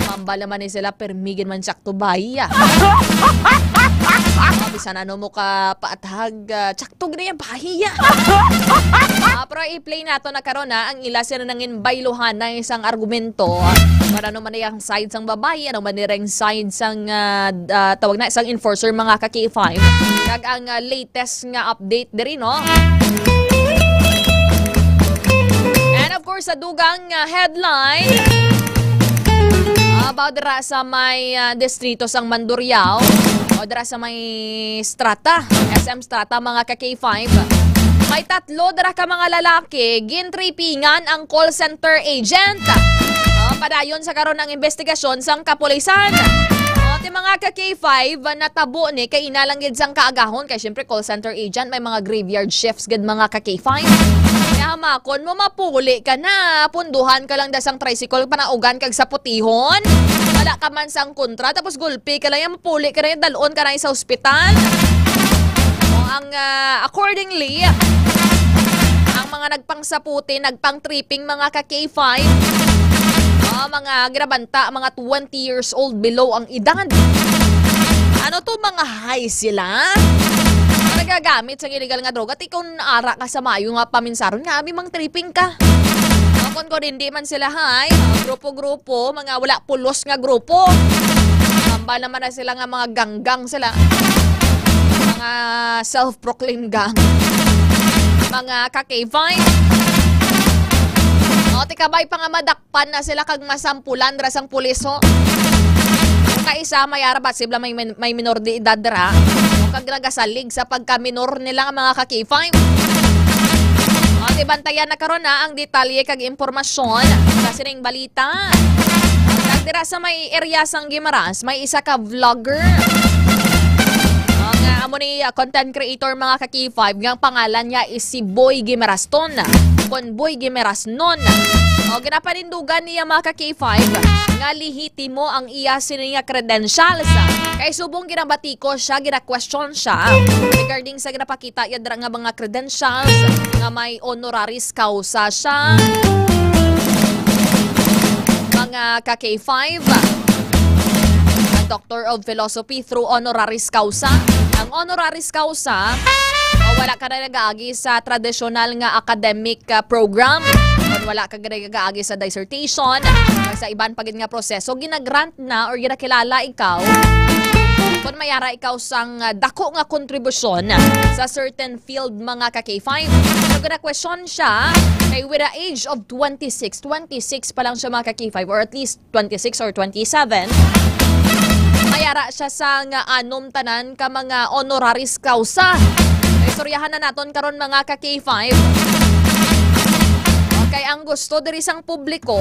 Mambal naman ni sila, permi gid man sakto bayi, ah. Bisan ano mo ka paathag, ah, sakto gid na yan bayi, ah. Ah, pero i-play nato na karon, ah, ang ila sila nangin bayluhan na isang argumento, ah, para ano man ang side sang babayi, ano man ang side sang, ah, d-, ah, tawag na, sang enforcer, mga ka K five. Kag ang, ah, latest nga update diri, no? And of course, sa dugang, ah, headline, about dira sa may, ah, distrito sang Mandurriao o dira sa may Strata, S M Strata, mga ka K five. May tatlo dira ka mga lalaki, gintripingan ang call center agent. Ah, padayon sa karon ang investigasyon sang kapulisan. Ah, ti mga ka K five, natabo ni kay ina lang gid sang kaagahon kay syempre call center agent, may mga graveyard shifts gid, mga ka K five. Kaya hamakon mo mapuli ka na, punduhan ka lang da sang tricycle, panaugan kag sa putihon. Wala ka man sang kontra, tapos gulpi ka lang yan, mapuli ka na yan, dalon ka na yan sa ospital. O, ang, ah, accordingly, ang mga nagpangsaputi, nagpang-tripping, mga ka K five, ah, mga ginabanta, mga twenty years old below ang edad. Ano to, mga high sila? Nagagamit sa illegal nga droga. Ti kung ara ka sa maayo nga paminsaron nga, abi mang tripping ka. Ah, kung, kung hindi man sila high, ah, grupo-grupo, mga wala pulos nga grupo. Hambal naman na sila nga mga ganggang sila. Mga self-proclaimed gang. Mga ka-K five. O, ti kabay pa nga madakpan na sila kag masampulan ra sang pulis, ho. Kung kaisa, may arabat sila may min-, may minor de edad ra. O, kag nagasalig sa pagkaminor nila nga mga ka-K five. O, ti bantayan na karon na ang detalye kag impormasyon sa sining balita. Kag dira sa may area sang Guimaras, may isa ka vlogger. Ang, ah, amo ni, ah, content creator, mga ka-K five, nga ang pangalan niya is si Boy Guimaraston. Kon Boy Guimarasnon. O, ginapanindugan niya, mga ka-K five, nga lehitimo ang iya sini nga credentials. Kay subong ginabatiko siya, gina-question siya regarding sa ginapakita iya dira nga mga credentials nga may honoris causa siya. Mga ka-K five, ang Doctor of Philosophy through honoris causa. Ang honoris causa, o, wala ka na nagaagi sa tradisyonal nga academic, ah, program, o wala ka na nagaagi sa dissertation, kag sa iban pa gid nga proseso, ginagrant na or ginakilala ikaw kung may ara ikaw sang, ah, dako nga kontribusyon sa certain field, mga ka-K five. So, gina-question siya kay with the age of twenty-six, twenty-six pa lang siya, mga ka-K five, or at least twenty-six or twenty-seven, may ara siya sang anom tanan ka mga honoris causa. Istoryahan na naton karon, mga ka-K five. Okay, ang gusto diri sang publiko,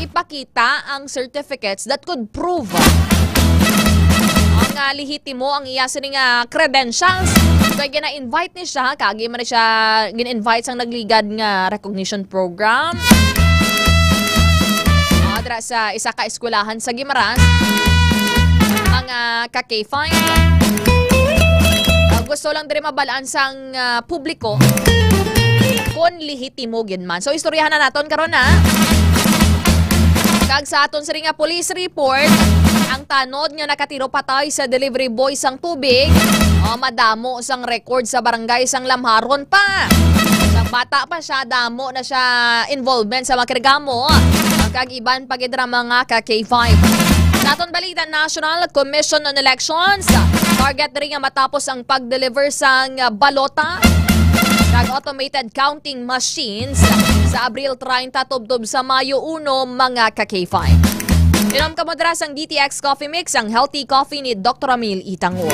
ipakita ang certificates that could prove ang, ah, lehitimo ang iya sini nga credentials. Kay gina-invite ni siya, kagi man ni siya gin-invite sang nagligad nga recognition program. Ah, dira sa isa ka eskwelahan sa Guimaras, mga ka-K five. Ah, gusto lang diri mabalaan sang, ah, publiko kon lehitimo gid man. So, istoryahan na naton karon, ha. Kag sa aton sini nga police report, ang tanod nga nakatiro patay sa delivery boy sang tubig, oh, madamo sang record sa barangay sang Lamharon pa. Sa bata pa siya, damo na siya involvement sa mga krimen, kag iban pa gid ra, mga ka K five. Sa aton balita national, Commission on Elections, target diri nga matapos ang pag-deliver sang balota kag automated counting machines sa Abril treinta tubtob sa Mayo uno, mga ka K five. Inom kamo dira sang D T X Coffee Mix, ang healthy coffee ni Doktor Ramil Itangol.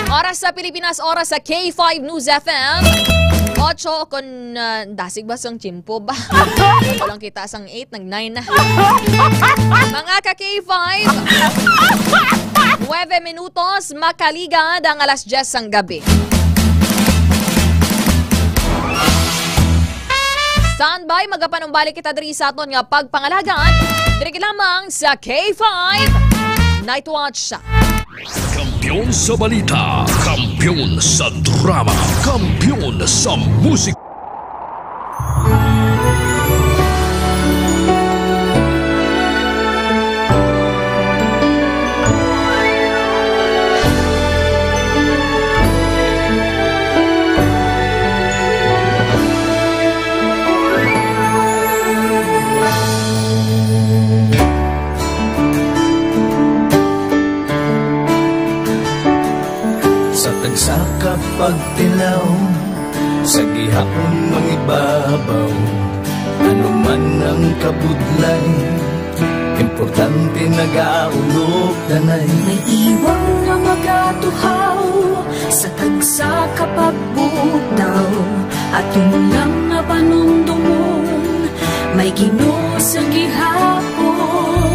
Oras sa Pilipinas, oras sa K five News F M. Ocho kon, ah, dasig ba sang tiyempo ba? Walang kita sang eight, nag nine na. Mga ka K five, nuebe minutos, makaligad ang alas diyes sang gabi. Standby, magapanumbalik kita diri sa aton nga pagpangalagan. Diri lamang sa K five Night Watch. Kampiyon sa balita, kampiyon sa drama, kampiyon sa musika. Sa tagsa ka pagtilaw, sa gihapon mangibabaw, ano man ang kabudlay, importante nagaulog danay. May iwang nga magatuhaw sa tagsa ka pagbugtaw, aton lang nga panumdomon, may Ginoo sa gihapon.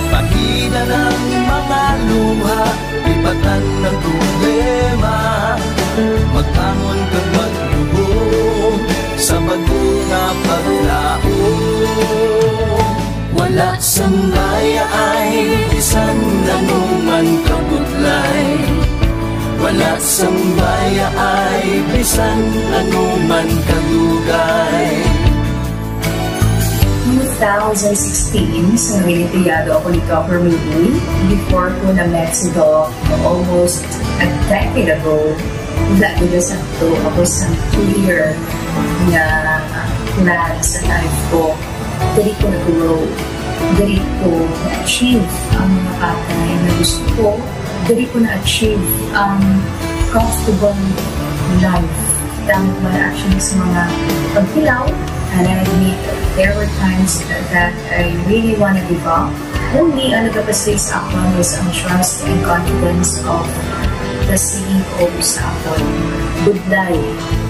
Pahina ng mga luha, lipatan ng problema, magbangon kag magluhod sa bag-o nga paglaom. Wala sang bayaay bisan anuman kabudlay. Wala sang bayaay bisan anuman kadugay. Two thousand sixteen, sa Reynoleado ako ni Governor Lee, before ko na Mexico, almost a decade ago, wala ko na sakto ako sa clear nga plan sa life ko. Diri ko na-grow. Diri ko na-achieve ang mga bagay na gusto ko. Diri ko na-achieve ang comfortable life. Damo man actually sa mga pagtilaw, and I admit there were times that I really wanna give up. Only ang nagapastig sa akon was ang trust and confidence of the C E O sa akon. Budlay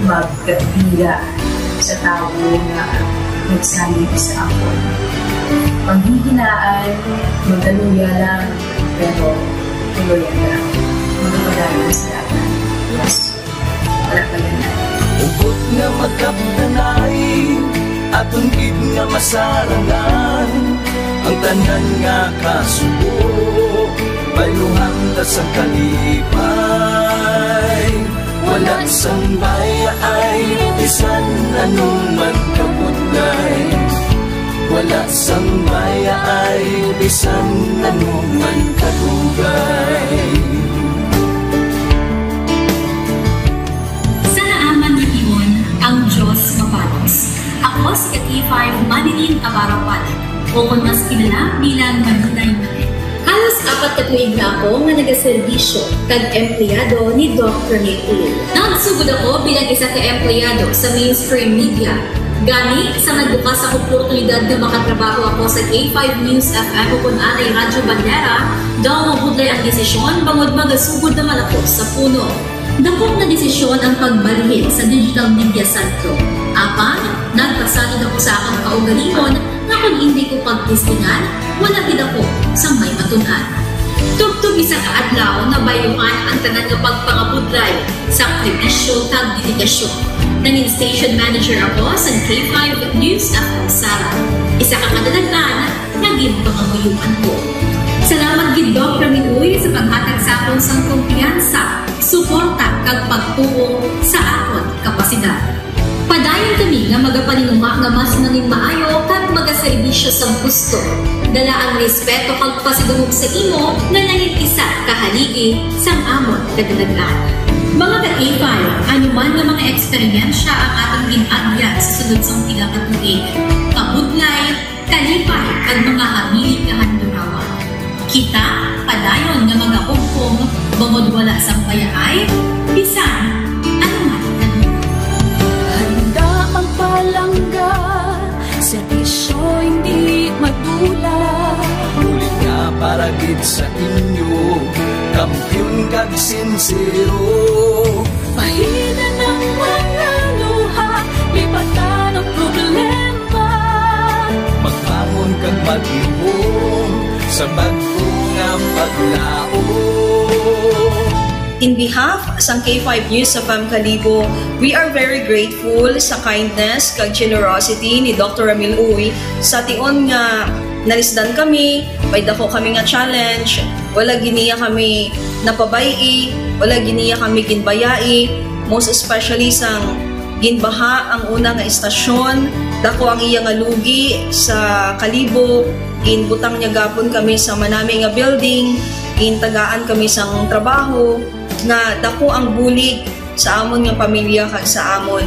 magkapila sa tawo nga nagsalig sa akon. Panghihinaan, magaluya lang, pero tuloy lang. Magpadayon sa lahat. Yes. Wala pa yan. Hugot nga magkabtanay, aton gid nga masarangan ang tanan nga kasubo. Bayluhan ta sa kalipay, wala sang bayaay, bisan anuman kabudlay. Wala sang bayaay, bisan anuman kadugay. Sa naaman nga timon, ang Dios mapanos. Ako si ka K five Manilyn Navarro Palit, o kon mas kilala bilang Manilay Manet. Halos apat ka tuig na ako nga nagaserbisyo kag empleyado ni Doc Rene Uy. Nagsugod ako bilang isa ka empleyado sa mainstream media. Gani, sa nagbukas ang oportunidad nga makatrabaho ako sa K five News F M o kon anay Radyo Bandera, daw mabudlay ang desisyon bangod magasugod naman ako sa puno. Dakop nga desisyon ang pagbalhin sa Digital Media Centro. Apan, nagpasalig ako sa akon kaugalingon nga kon indi ko pagtistingan, wala gid ako sang may matun-an. Tubtob isa ka adlaw, nabayluhan ang tanan nga pagpangabudlay, sakripisyo kag dedikasyon. Nangin station manager ako sa K five News F M Sara. Isa ka kadalaghan nga ginpangamuyoan ko. Salamat gid, Doc Rene Uy, sa paghatag sa akon sang kumpiyansa, suporta, kag pagtuo sa akon kapasidad. Padayon kami nga magapaninguha nga mas manginmaayo kag magasayra serbisyo sang husto, dala ang respeto kag pasidungog sa imo nga nangin isa ka haligi sang amon kadalagan. Mga ka-K five, ano man nga mga eksperyensya ang atong gin-agyan sa sulod sang pila ka tuig, kabudlay, kalipay, kag mga hamili nga handurawan. Kita padayon nga magahugpong bangod wala sang bayaay bisan ano man. Handa ang palangga, serbisyo hindi madula. Bulig nga para gid sa inyo, kampiyon kag sinsero. Pahina ng mga luha, lipatan ang problema. Magbangon kag maghimong sa bag-o nga paglaom. In behalf sang K five News F M Kalibo, we are very grateful sa kindness kag generosity ni Doctor Ramil Uy sa tion nga nalisdan kami, may dako kami nga challenge, wala gid niya kami napabay-i, wala gid niya kami ginbayai, most especially sang ginbaha ang una nga istasyon, dako ang iya nga lugi sa Kalibo, ginbutang niya gapon kami sa manami nga building, gintagaan kami sang trabaho, nga dako ang bulig sa amon nga pamilya kag sa amon.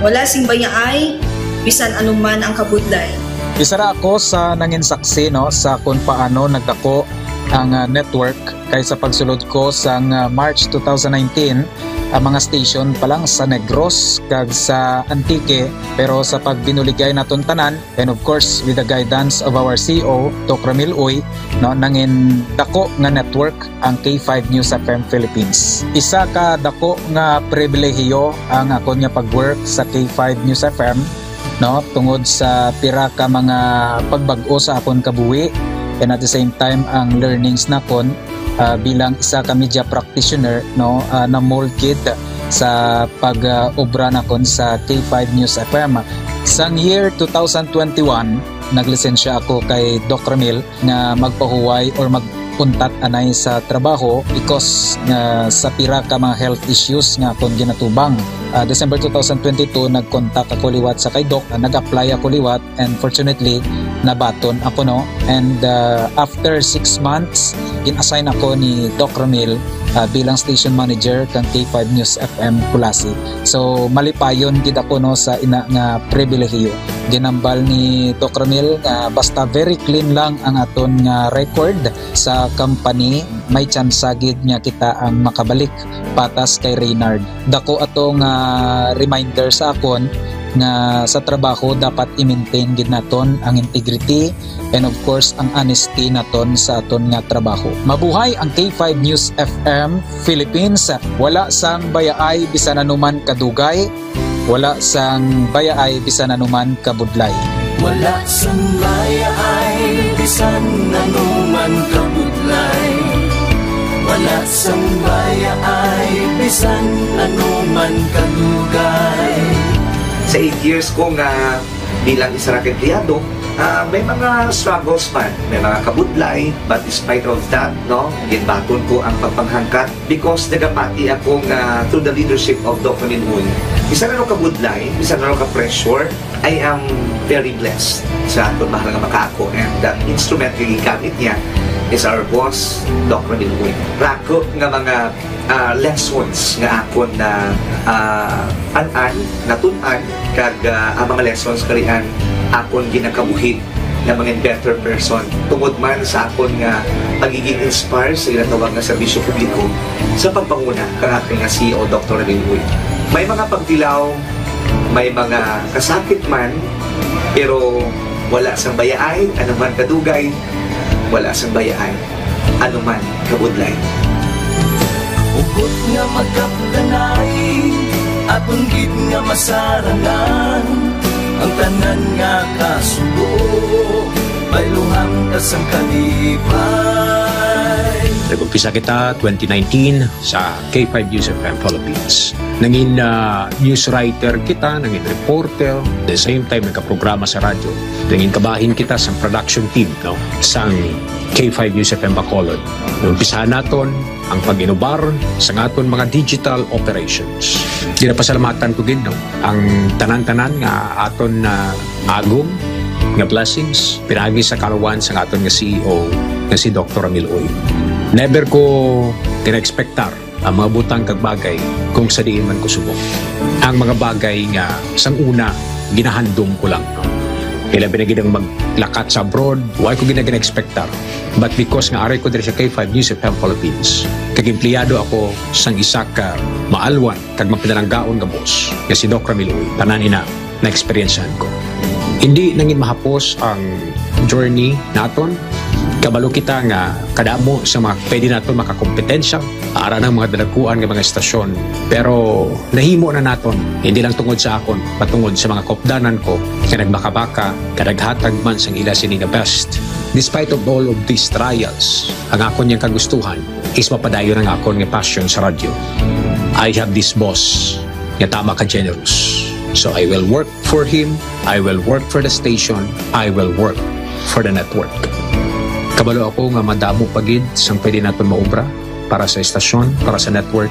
Wala sing bayaay, bisan anuman ang kabudlay. Isa ra ako sa nangin saksi, no, sa kung paano nagdako ang, ah, network, kay sa pagsulod ko sang, ah, March two thousand nineteen, ang mga station pa lang sa Negros kag sa Antique, pero sa pagbinuligay naton tanan, and of course, with the guidance of our C E O, Doc Ramil Uy, no, nangin dako nga network ang K five News F M Philippines. Isa ka dako nga pribilehiyo ang akon nga pag-work sa K five News F M, no, tungod sa pira ka mga pagbag-o sa akon kabuhi, and at the same time ang learnings nakon, ah, bilang isa ka media practitioner, no, ah, na-mold gid sa pag-obra nakon sa K five News F M. Sang year two thousand twenty-one, naglisensya ako kay Doc Ramil nga magpahuway or mag-untat anay sa trabaho because nga sa pira ka mga health issues nga akon ginatubang. Ah, December two thousand twenty-two, nag-contact ako liwat sa kay Doc, ah, nag-apply ako liwat, and fortunately, nabaton ako, no. And, ah, after six months, gin-assign ako ni Doc Ramil, ah, bilang station manager kang K five News F M Culasi. So, malipayon gid ako, no, sa ina nga pribilehiyo. Ginambal ni Doc Ramil nga basta very clean lang ang aton nga record sa company, may tsansa gid nga kita ang makabalik patas kay Reynard. Dako ato nga reminder sa akon nga sa trabaho dapat i-maintain gid naton ang integrity and of course ang honesty naton sa aton nga trabaho. Mabuhay ang K five News F M Philippines. Wala sang bayaay bisan anuman kadugay, wala sang bayaay bisan anuman kabudlay. Wala sang bayaay bisan anuman kabudlay. Wala sang bayaay bisan anuman kadugay. Sa eight years ko nga bilang isa ra ka empleyado, ah, may mga struggles man, may mga kabudlay, but despite of that, no, ginbaton ko ang pagpanghangkat because nagapati ako nga through the leadership of Doc Ramil Uy, bisan ano kabudlay, bisan ano ka pressure, I am very blessed sa aton mahal nga makaako, and the instrument nga gigamit niya is our boss, Doc Ramil Uy. Rako nga mga, ah, lessons nga akon na, ah, an-an, natun-an, kag, ah, ang mga lessons karian akon ginakabuhi nga mga better person tungod man sa akon nga pagiging inspire sa ginatawag nga serbisyo publiko sa pagpanguna kang akon nga C E O, Doctor Ramil Uy. May mga pagtilaw, may mga kasakit man, pero wala sang bayaay, anuman kadugay, wala sang bayaay, anuman kabudlay. Hugot nga magkapdanay, aton gid nga masarangan ang tanan nga kasubo, bayluhan ka sang kalipay. Nag-umpisa kita twenty nineteen sa K five News F M Philippines. Nangin, ah, news writer kita, nangin reporter, the same time nagkaprograma sa radyo. Nangin kabahin kita sa production team, no, sang K five News F M Bacolod. Umpisahan naton ang pag-inubar sa aton mga digital operations. Ginapasalamatan ko gid, no, ang tanan-tanan nga aton na agom, nga blessings pinaagi sa kaarawan sang aton nga C E O nga si Doktor Ramil Uy. Never ko gina-expectar ang mga butang kag bagay kung sa diin man ko subong. Ang mga bagay nga sang una ginahandom ko lang. Ilabi na gid ang maglakat sa abroad, wa ko gina-, gina-expectar. But because nga ari ko diri sa K five News F M Philippines, kag empleyado ako sang isa ka maalwan kag mapinalanggaon nga boss nga si Doc Ramil Uy, tanan ina na-eksperyensyahan ko. Hindi nangin mahapos ang journey naton. Kabalo kita nga kadamo sa mga pwede naton makakompetensya, ara ng mga dalaguan nga mga estasyon. Pero nahimo na naton, hindi lang tungod sa akon, patungod sa mga kopdanan ko nga nagbakabaka, nga naghatag man sang ila sini nga best. Despite of all of these trials, ang akon yang kagustuhan is mapadayon ang akon nga passion sa radyo. I have this boss nga tama ka generous. So I will work for him, I will work for the station, I will work for the network. Kabalo ako nga madamo pa gid sang pwede naton maobra para sa estasyon, para sa network,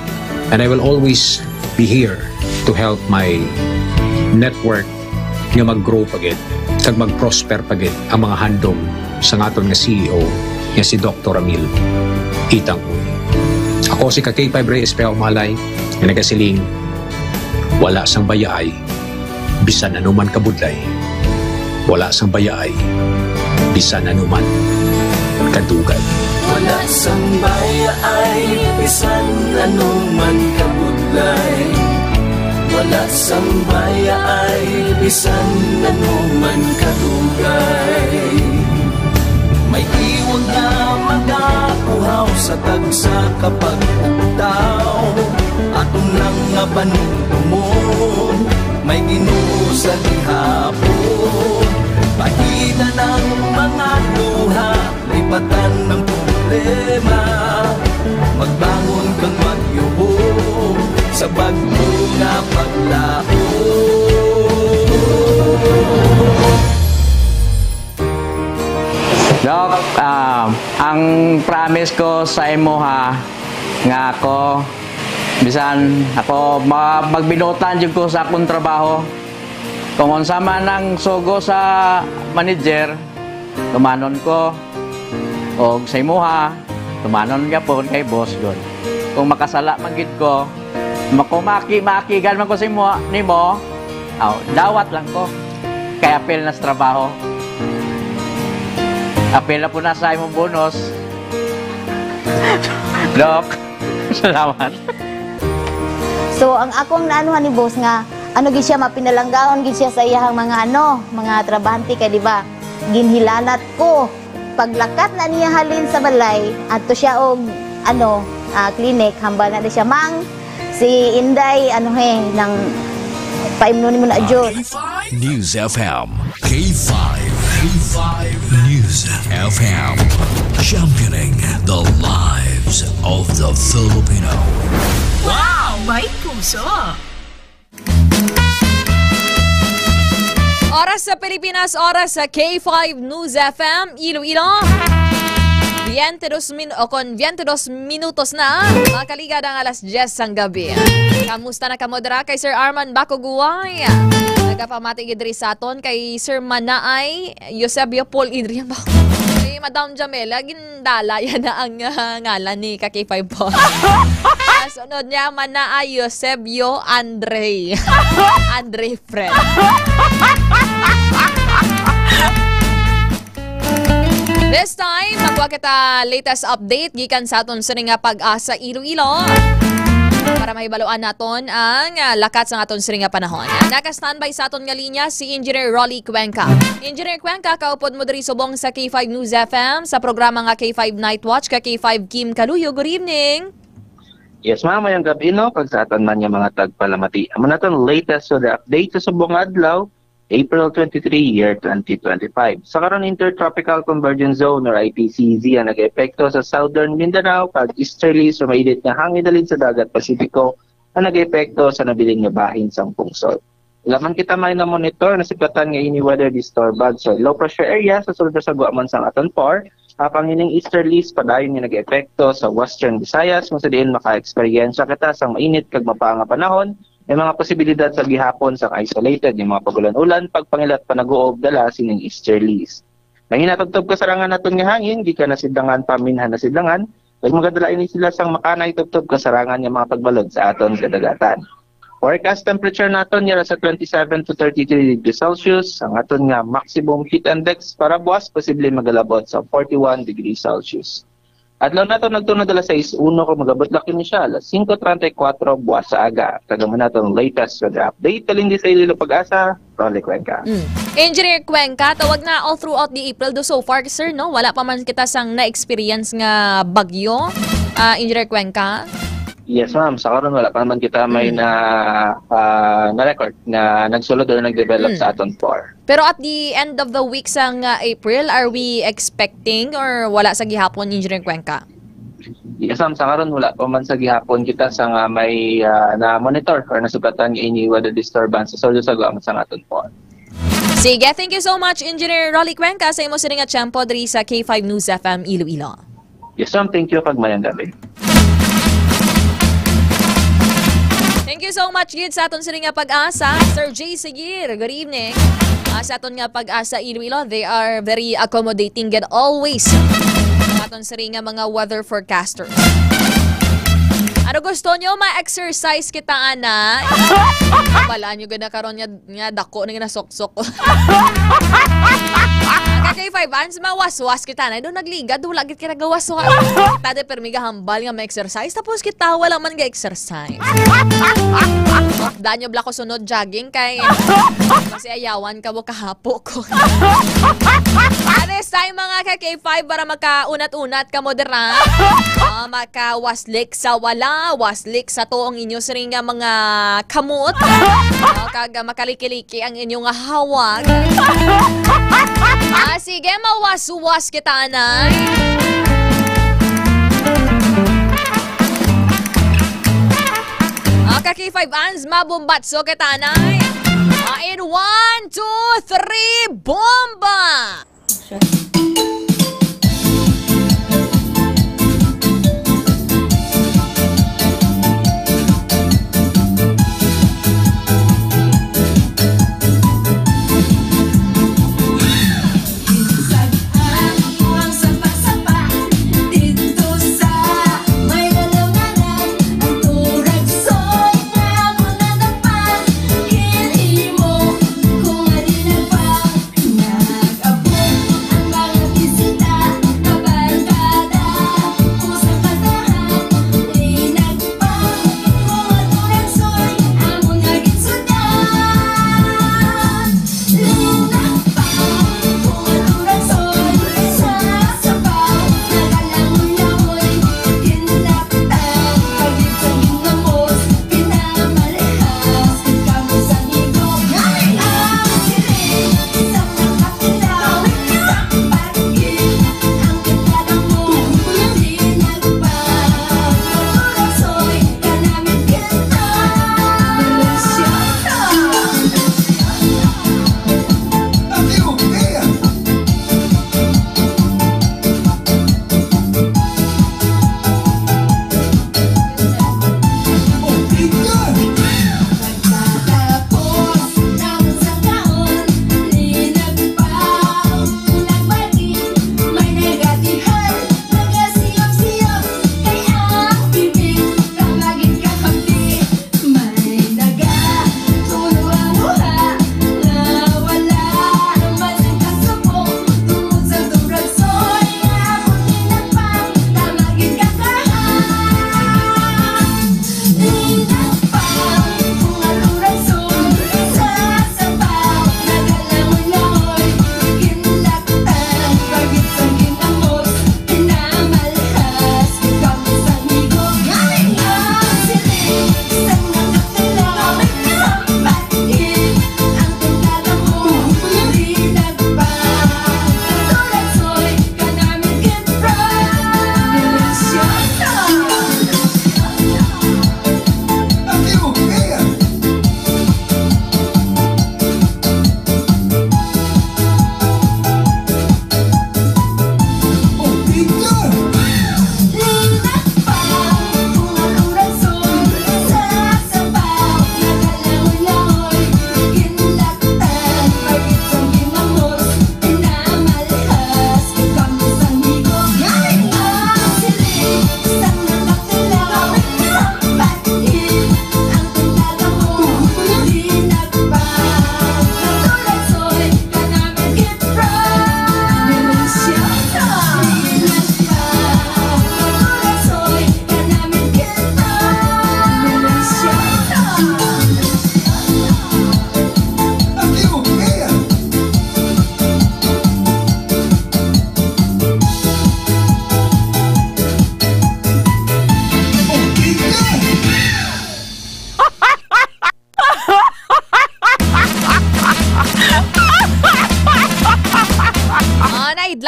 and I will always be here to help my network nga mag-grow pa gid kag mag-prosper pa gid ang mga handom sang aton nga C E O nga si Doktor Ramil Itang Uy. Ako si ka K five Rey Espejo Malay nga nagasiling, wala sang bayaay bisan anuman kabudlay. Wala sang bayaay bisan anuman kadugay. Wala sang bayaay bisan anuman kabudlay. Wala sang bayaay bisan anuman kadugay. May iwag nga magapuhaw sa tagsa ka pag-ugtaw. Aton lang nga panumdumon, may Ginoo sa gihapon. Pahitan ang mga luha, lipatan ang problema. Magbangon kang magyubo sa bagyo nga paglaom. Doc, ah, ang promise ko sa imo ha, nga ako, bisan ako, ma-, magbinuotan jud ko sa akong trabaho. Kung unsa man ang sugo sa manager, tumanon ko. Og sa imuha, tumanon gyapon kay boss gud. Kung makasala man gid ko, makumaki, maakigan man ko sa imo, nimo, aw, dawat lang ko. Kay apil na sa trabaho. Apil na po na sa imong bonus. Doc, salamat. So, ang akong naanuhan ni boss nga, ano gid siya, mapinalanggaon gid siya sa iyahang mga ano, mga trabahante kay, di ba, ginhilanat ko. Paglakat na niya halin sa balay, adto siya og, ano, ah, clinic, hambal na di siya, "Mang, si Inday, ano he, nang paimnon nimo na jud." News F M, K five, K five News F M, championing the lives of the Filipino. Wow! May puso! Oras sa Pilipinas, oras sa K five News F M, Iloilo. Twenty-dos min-, o kon twenty-dos minutos na, makaligad ang alas diyes sang gabi. Kamusta na kamo dira kay Sir Arman Baco Guay? Nagapamati gid diri sa aton kay Sir Manaay Eusebio Paul Adrian ba? Kay Madam Jamela, gindala yan na ang, ah, ngalan ni ka K five po. Ang sunod niya, Manaay Eusebio Andre. Andre Fred. This time, magwa kita latest update gikan sa aton sini nga Pag-asa Iloilo. Para mahibaluan naton ang, ah, lakat sa aton sini nga panahon. Naka-standby sa aton nga linya si Engineer Rolly Cuenca. Engineer Cuenca, kaupod mo diri subong sa K five News F M sa programa nga K five Night Watch ka K five Kim Kaluyo. Good evening. Yes, ma'am. Mayong gabi, no? Kag sa aton man nga mga tagpalamati. Amo na ton latest sa the update sa subong nga adlaw. April twenty-three, year twenty twenty-five. Sa karon, Intertropical Convergence Zone or I T C Z ang nag-epekto sa Southern Mindanao kag easterly sa mainit nga hangin halin sa Dagat Pasipiko ang nag-epekto sa nabilin nga bahin sang pungsod. Wala man kita may na-monitor na sipatan nga ini weather disturbance or low pressure area sa sulod sa guaman sang aton par, apang ining easterlies padayon nga nag-epekto sa Western Visayas, kung sa diin maka-eksperyensya kita sang mainit kag mapaa nga panahon, May mga posibilidad sa gihapon sang isolated nga mga pag-ulan-ulan, pagpangilat, panag-uob dala sining easterlies. May hinatubtob kasarangan naton nga hangin gikan nasidlangan paminhan nasidlangan, kag magadala ini sila sang makanay tubtob kasarangan nga mga pagbalod sa aton kadagatan. Forecast temperature naton yara sa twenty-seven to thirty-three degrees Celsius, ang aton nga maximum heat index para buwas posible magalabot sa forty-one degrees Celsius. Adlaw naton nagtunod alas sais uno kag magabot lang kini siya alas singko treinta y cuatro buwas sa aga. Kag amo naton latest weather update. Halin di sa Iloilo Pag-asa, Rolly Cuenca. Mm. Engineer Cuenca, tawag na all throughout the April do so far, sir, no? Wala pa man kita sang na-experience nga bagyo, ah, Engineer Cuenca? Yes, ma'am. Sa karon, wala pa naman kita may Mm. na, ah, na-record nga nagsulod or nag-develop Mm. sa aton POR. Pero at the end of the week sang, ah, April, are we expecting or wala sa gihapon, Engineer Cuenca? Yes, ma'am. Sa karon, wala pa man sa gihapon kita sa nga may, ah, na-monitor or nasubratan nga ini weather disturbance sa sulod sa gwa man sang aton POR. Sige, thank you so much, Engineer Rolly Cuenca, sa imo sini nga tiyempo diri sa K five News F M Iloilo. Yes, ma'am. Thank you, kag mayang gabi. Thank you so much gid sa aton sini nga Pag-asa, Sir Jay Sigir. Good evening. Ah, sa aton nga Pag-asa Iloilo, they are very accommodating gid always. Sa aton sini nga mga weather forecasters. Ano gusto nyo? Ma-exercise kita, ana. Balaan nyo gid na karon nga, nga dako na nga nasuksok. Ka K five Ans, mawaswas kita na. Doon nagligad, wala gid ka nagawaswas. Tade, permi gahambal nga ma-exercise. Tapos kita, wala man ga-exercise. Danyo bla ko sunod jogging kay kasi ayawan ka mo kahapo ko. At this time, mga ka K five, para makaunat-unat ka mo dira. Ah, makawaslik sa wala, waslik sa to ang inyo siring nga mga kamot. Ah, kag, ah, makaliki-liki ang inyo nga hawak. Ah, sige, mawaswas kita, anay. Ah, ka K five Ans, mabombatso kita, anay. Ah, in one, two, three, bomba!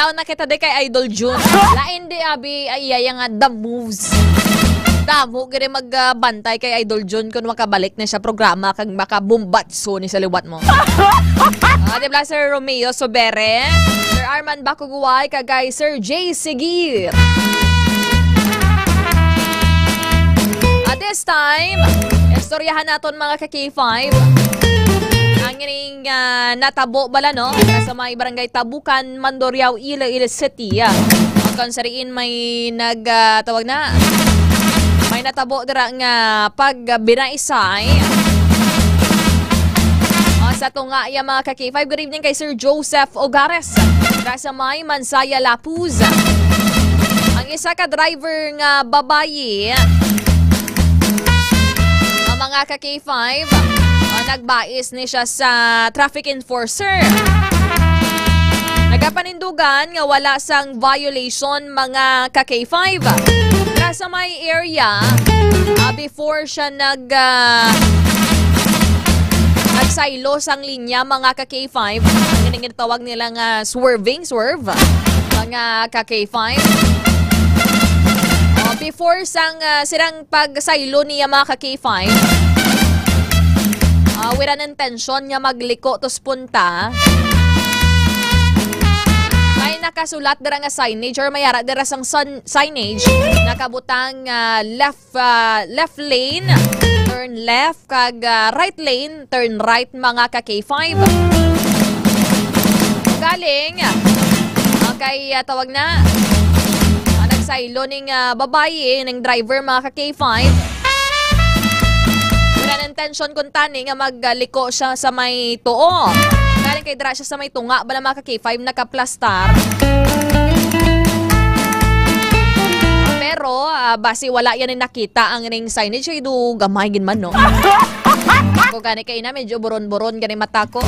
Aw, nakita di kay Idol Jun. Lain di, abi, ay iya nga the moves. Damo gid magbantay kay Idol Jun kung makabalik na siya programa kag makabumbatso ni sa liwat mo. Ah, di ba, Sir Romeo Sobere, Sir Arman Bakuguway, kag kay Sir Jay Sigit. At this time, istoryahan naton, mga ka-K five. Ang ining, ah, natabo bala, no? Sa may barangay Tabukan, Mandurriao, Iloilo City. Kung sa diin may nag, ah, tawag na, may natabo dira nga pagbinaisay. Ah, sa tunga ya, mga ka-K five. Good evening kay Sir Joseph Ogares. Dira sa may Mansaya, Lapuz. Ang isa ka driver nga babayi, ang mga ka-K five, ah, nagbais ni siya sa traffic enforcer. Nagapanindugan nga wala sang violation, mga ka-K five. Dira sa may area, ah, before siya nag, ah, nagsaylo sang linya, mga ka-K five, ang ginatawag nila nga swerving, swerve, mga ka-K five. Oh, before sang, ah, silang pagsaylo niya, mga ka-K five, ah, with an intention nga magliko to sa punta, may nakasulat dira nga signage or may ara dira sang sun-, signage nakabutang, ah, left, ah, left lane, turn left, kag, ah, right lane, turn right, mga ka-K five. Galing, ah, kay, ah, tawag na, ah, nagsaylo ning, ah, babayi, ning driver, mga ka-K five. Wala nang intention kung tani nga magliko siya sa may tuo. Galing kay dira siya sa may tunga, bala, mga ka-K five, nakaplastar. Pero, ah, basi wala yan ang nakita ang ning signage. Ay, do, gamay gid man, no? Ako gani kay na, medyo buron-buron gani mata ko.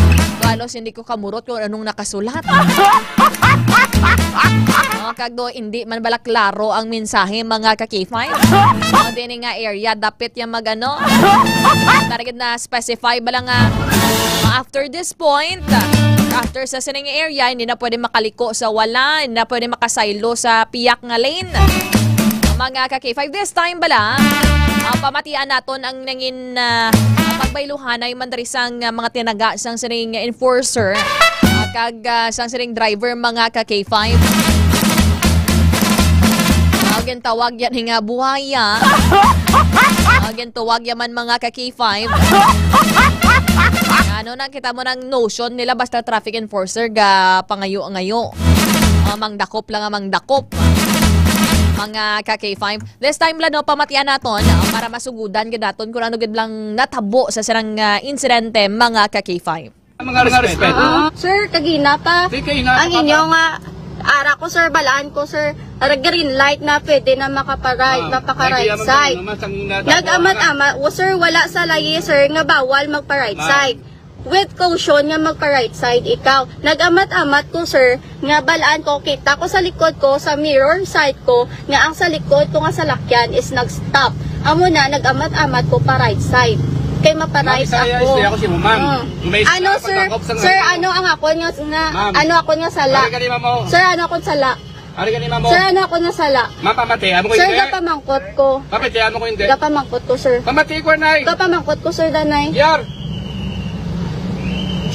Halos hindi ko kamurot kung anong nakasulat. Oh, kag do, hindi man bala klaro ang mensahe, mga ka-K five. Oh, din nga area, dapit yung mag-ano. Target na specify bala nga, after this point, after sa sining area, hindi na pwede makaliko sa wala, hindi na pwede makasaylo sa piyak nga lane. Mga ka-K five, this time bala, ah, pamatian naton ang nangin, ah, pagbayluhanay man diri sang, ah, mga tinaga sang sining enforcer, ah, kag, ah, sang sining driver, mga ka-K five. Ah, gintawag yan nga buhaya. Ah, gintawag yaman, mga ka-K five. Ano na, kita mo nang notion nila basta traffic enforcer ga pangayo-ngayo. Ah, mangdakop lang ang mangdakop. Mga ka-K five. This time lang, no, pamatian naton, ah, para masugudan gid naton kung ano gid lang natabo sa sarang, ah, insidente, mga ka-K five. Mga respeto. Ah, sir, kagina pa. Di kay na Ang inyo nga, ara ko, sir, balaan ko, sir. Ara green light na, pwede na makapa-right, Ma'am, mapaka-right side. Nag-amat-amat, o, sir, wala sa layi, sir, nga bawal magpa-right Ma'am. side. With caution nga magpa-right side ikaw. Nag-amat-amat ko, sir, nga balaan ko, kita ko sa likod ko, sa mirror side ko, nga ang sa likod ko nga salakyan is nag-stop. Amo na, nag-amat-amat ko pa right side. Kay mapa-right Ma'am, istorya, ako. istorya ko si mo, ma'am. Mm. May Ano, istorya sir? pagkakop sa Sir, ngayon. ano ang akon nga, nga Ma'am. ano akon nga sala? Ari ka ni ma'am, oh. Sir, ano akon sala? Ari ka ni ma'am, oh. Sir, ano akon nga sala? Ma'am, pamati, amo ko Sir, hindi. gapamangkot ko. Pamati, amo ko hindi. Gapamangkot ko, sir. Pamati ko, nay. Gapamangkot ko, sir, danay. Yar.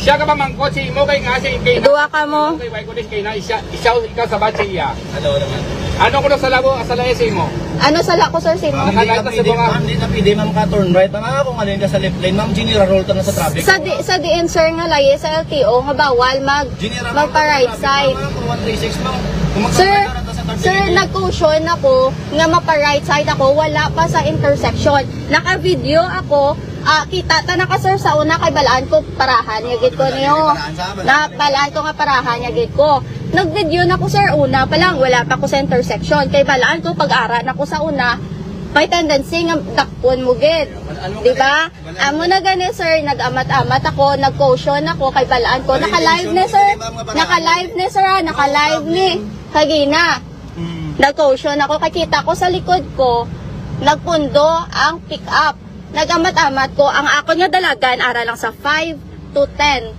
Siya ka pamangkot, si imo kay nga, si kay Duwa ka mo. Kay, why ko this kay na, isa, isa, ikaw sa batch iya. Ano naman? Ano ko na sa labo, sa layo sa imo? Ano sala ko, sir, sa imo? Ma'am, Nakadaan hindi na ka sa pwede, bunga. ma'am, hindi na pwede, ma'am, ka turn right. Ma'am, ako nga din ka sa left lane, ma'am, general rule ka na sa traffic. Sa di, sa diin, sir, nga layi sa L T O nga bawal mag, General rule magpa ka right sa traffic, side. ma'am, kung one three six, ma'am. Kung magpa-right Sir, ka na sa third sir, lane. nag-caution ako nga mapa-right side ako, wala pa sa intersection. Naka-video ako, ah, kita ta na ka, sir, sa una kay balaan ko parahan nga gid ko Di ba, niyo. di ba, saan? Na balaan ko nga parahan nga gid ko. Nag-video na ko, sir, una pa lang, wala pa ko sa intersection. Kay balaan ko pag-ara na ko sa una, may tendency nga dakpon mo gid. Di ba? Amo na gani, sir, nag-amat-amat ako, nag-caution ako, kay balaan ko. Naka-live ni, sir. Naka-live ni, sir, ah. Naka-live ni. Kagina. Mm. Nag-caution ako, kay kita ko sa likod ko, nagpundo ang pick-up. Nag-amat-amat ko, ang akon nga dalagan, ara lang sa five to ten.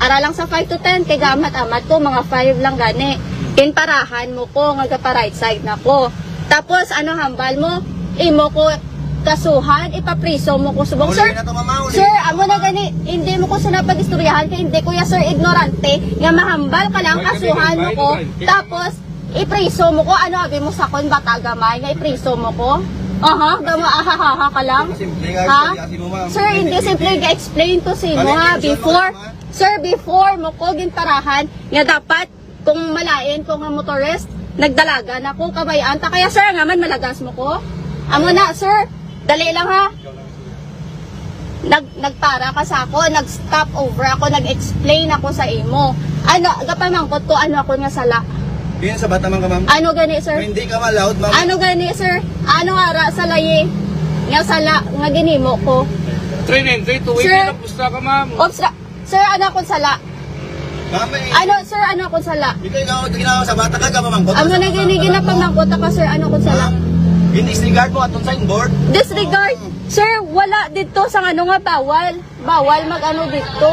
Ara lang sa five to ten, kay gamat-amat ko, mga five lang gani. Ginparahan mo ko, nga gapa-right side na ko. Tapos, ano hambal mo? Imo ko kasuhan, ipapriso mo ko subong. Uli Sir, na to, mama, uli sir, na to, amo na mama. Gani, hindi mo ko sila pag-istoryahan, kay hindi ko ya, sir, ignorante, nga mahambal ka lang, Why ka kasuhan mo ginambal, ko. Ignorante? Tapos, ipriso mo ko, ano abi mo sa kon bata gamay nga ipriso mo ko? Aha, gamo ahahaha ka lang. Simple nga Ha? istorya si mo, ma'am. Sir, hindi Hindi, simple hindi. Ga-explain to sa imo Ano ha. yung intensyon mo, Before, ma'am? Sir, before mo ko ginparahan nga dapat kung malain ko nga motorist, nagdalagan ako, kabayaan ta kaya sir nga man malagas mo ko. Amo na, sir. Dali lang ha. Nag nagpara ka sa ako, nag-stop over ako, nag-explain ako sa imo. Ano, gapamangkot ko ano ako nga sala. Yun sa bata man ka, ma'am. Ano gani, sir? Hindi ka ma-loud, ma'am. Ano gani, sir? Ano ara sa layi nga sala nga ginimo ko? Three nine three, two eighty Sir, lang, pusta ka, ma'am. Obstra-, sir, ano akong sala? Ma'am, eh, Ano, sir, ano akong sala? Ikaw, ikaw, ikaw sa bata ka, ka mamangkot. Amo na gini ginapamangkot ako, sir, ano akong sala? Ma'am, in disregard mo atong signboard. Disregard? Sir, wala dito sa ano nga bawal. Bawal mag-ano dito.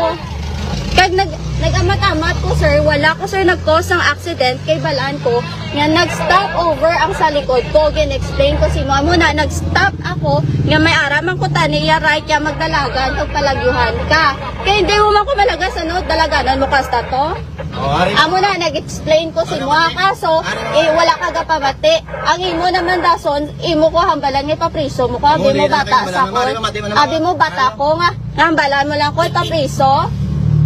Kag nag nag-amat-amat ko, sir, wala ko, sir, nag-cause sang accident kay balaan ko nga nag-stop over ang sa likod ko. Gin-explain ko si mo. Amo na, nag-stop ako nga may ara man ko tani iya right kaya magdalagan kag palagyuhan ka. Kay hindi mo man ko malagas, ano, dalaganan mo kasta to? Oh, ari. Amo na, nag-explain ko si Ano mo, man? Kaso, Ano mo? Eh, wala ka gapamati. Ang imo naman rason, imo ko hambalan nga ipapriso mo ko. Abi Amo, mo di na bata kayo sa malaman. ko. Ari, mati mo na Abi mo. mo bata Ano? ko nga, nga hambalan mo lang ko ipapriso.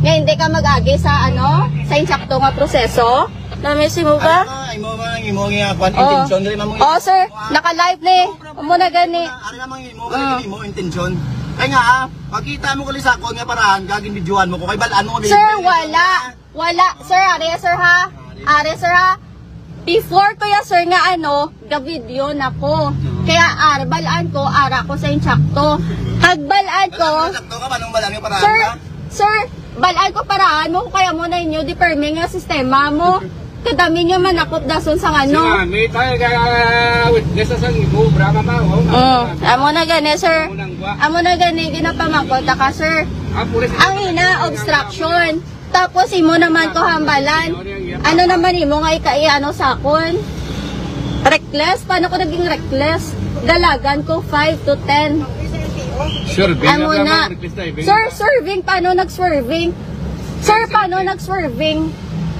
Nga hindi ka mag-agi sa, ano, sa insakto nga proseso. Namisi mo ba? Ano mo, imo mo, imo nga, kwan, Oh. Intention, dili man mo Oh, sir, naka-live ni. Amo na gani. Ari na mang imo, Mm. Imo intention. Kaya nga, ah, pagkita mo ko sa akon nga parahan ka, ginbidyohan mo ko, kay balaan mo nga Sir, binibidyohan wala. ka. Wala, sir, ari, sir, ha? Ari, sir, ha? Before ko ya, sir, nga ano, ga-video na ko. Kaya, ar, balaan ko, ara ko sa insakto. Kag balaan ko, Balaan mo, sakto ka, paano balaan yung parahan Sir, ka? sir, balaan ko parahan mo, kaya mo na inyo, di permi nga sistema mo. Kadami niyo man ako dason sang ano. Sila, may tayo ka witness sa sang imo, brama ba? Oh, Oh, amo na gani, sir. Amo nang gwa. Amo na gani, ginapamangkot ka, sir. Ah, pulis, Ang ina, obstruction. Tapos imo naman ko hambalan. Ano naman imo nga ika-, ano sa akon? Reckless? Paano ko naging reckless? Dalagan ko five to ten. Swerving Amo na na. lang, reckless driving. Sir, swerving. Paano nag-swerving? Sir, paano nag-swerving?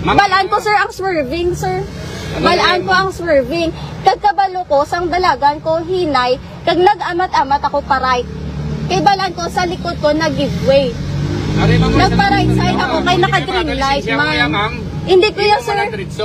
Ma'am, Balaan ko, sir, ang swerving, sir. Ano Balaan yan, ko ma'am? ang swerving. Kag kabalo ko, sang dalagan ko, hinay, Kag nag-amat-amat ako pa-right. Kay balaan ko sa likod ko nag-give way. Are, ma'am, Nagpa-right sa side ako kay naka-green light, ma'am. Hindi ko ya, sir.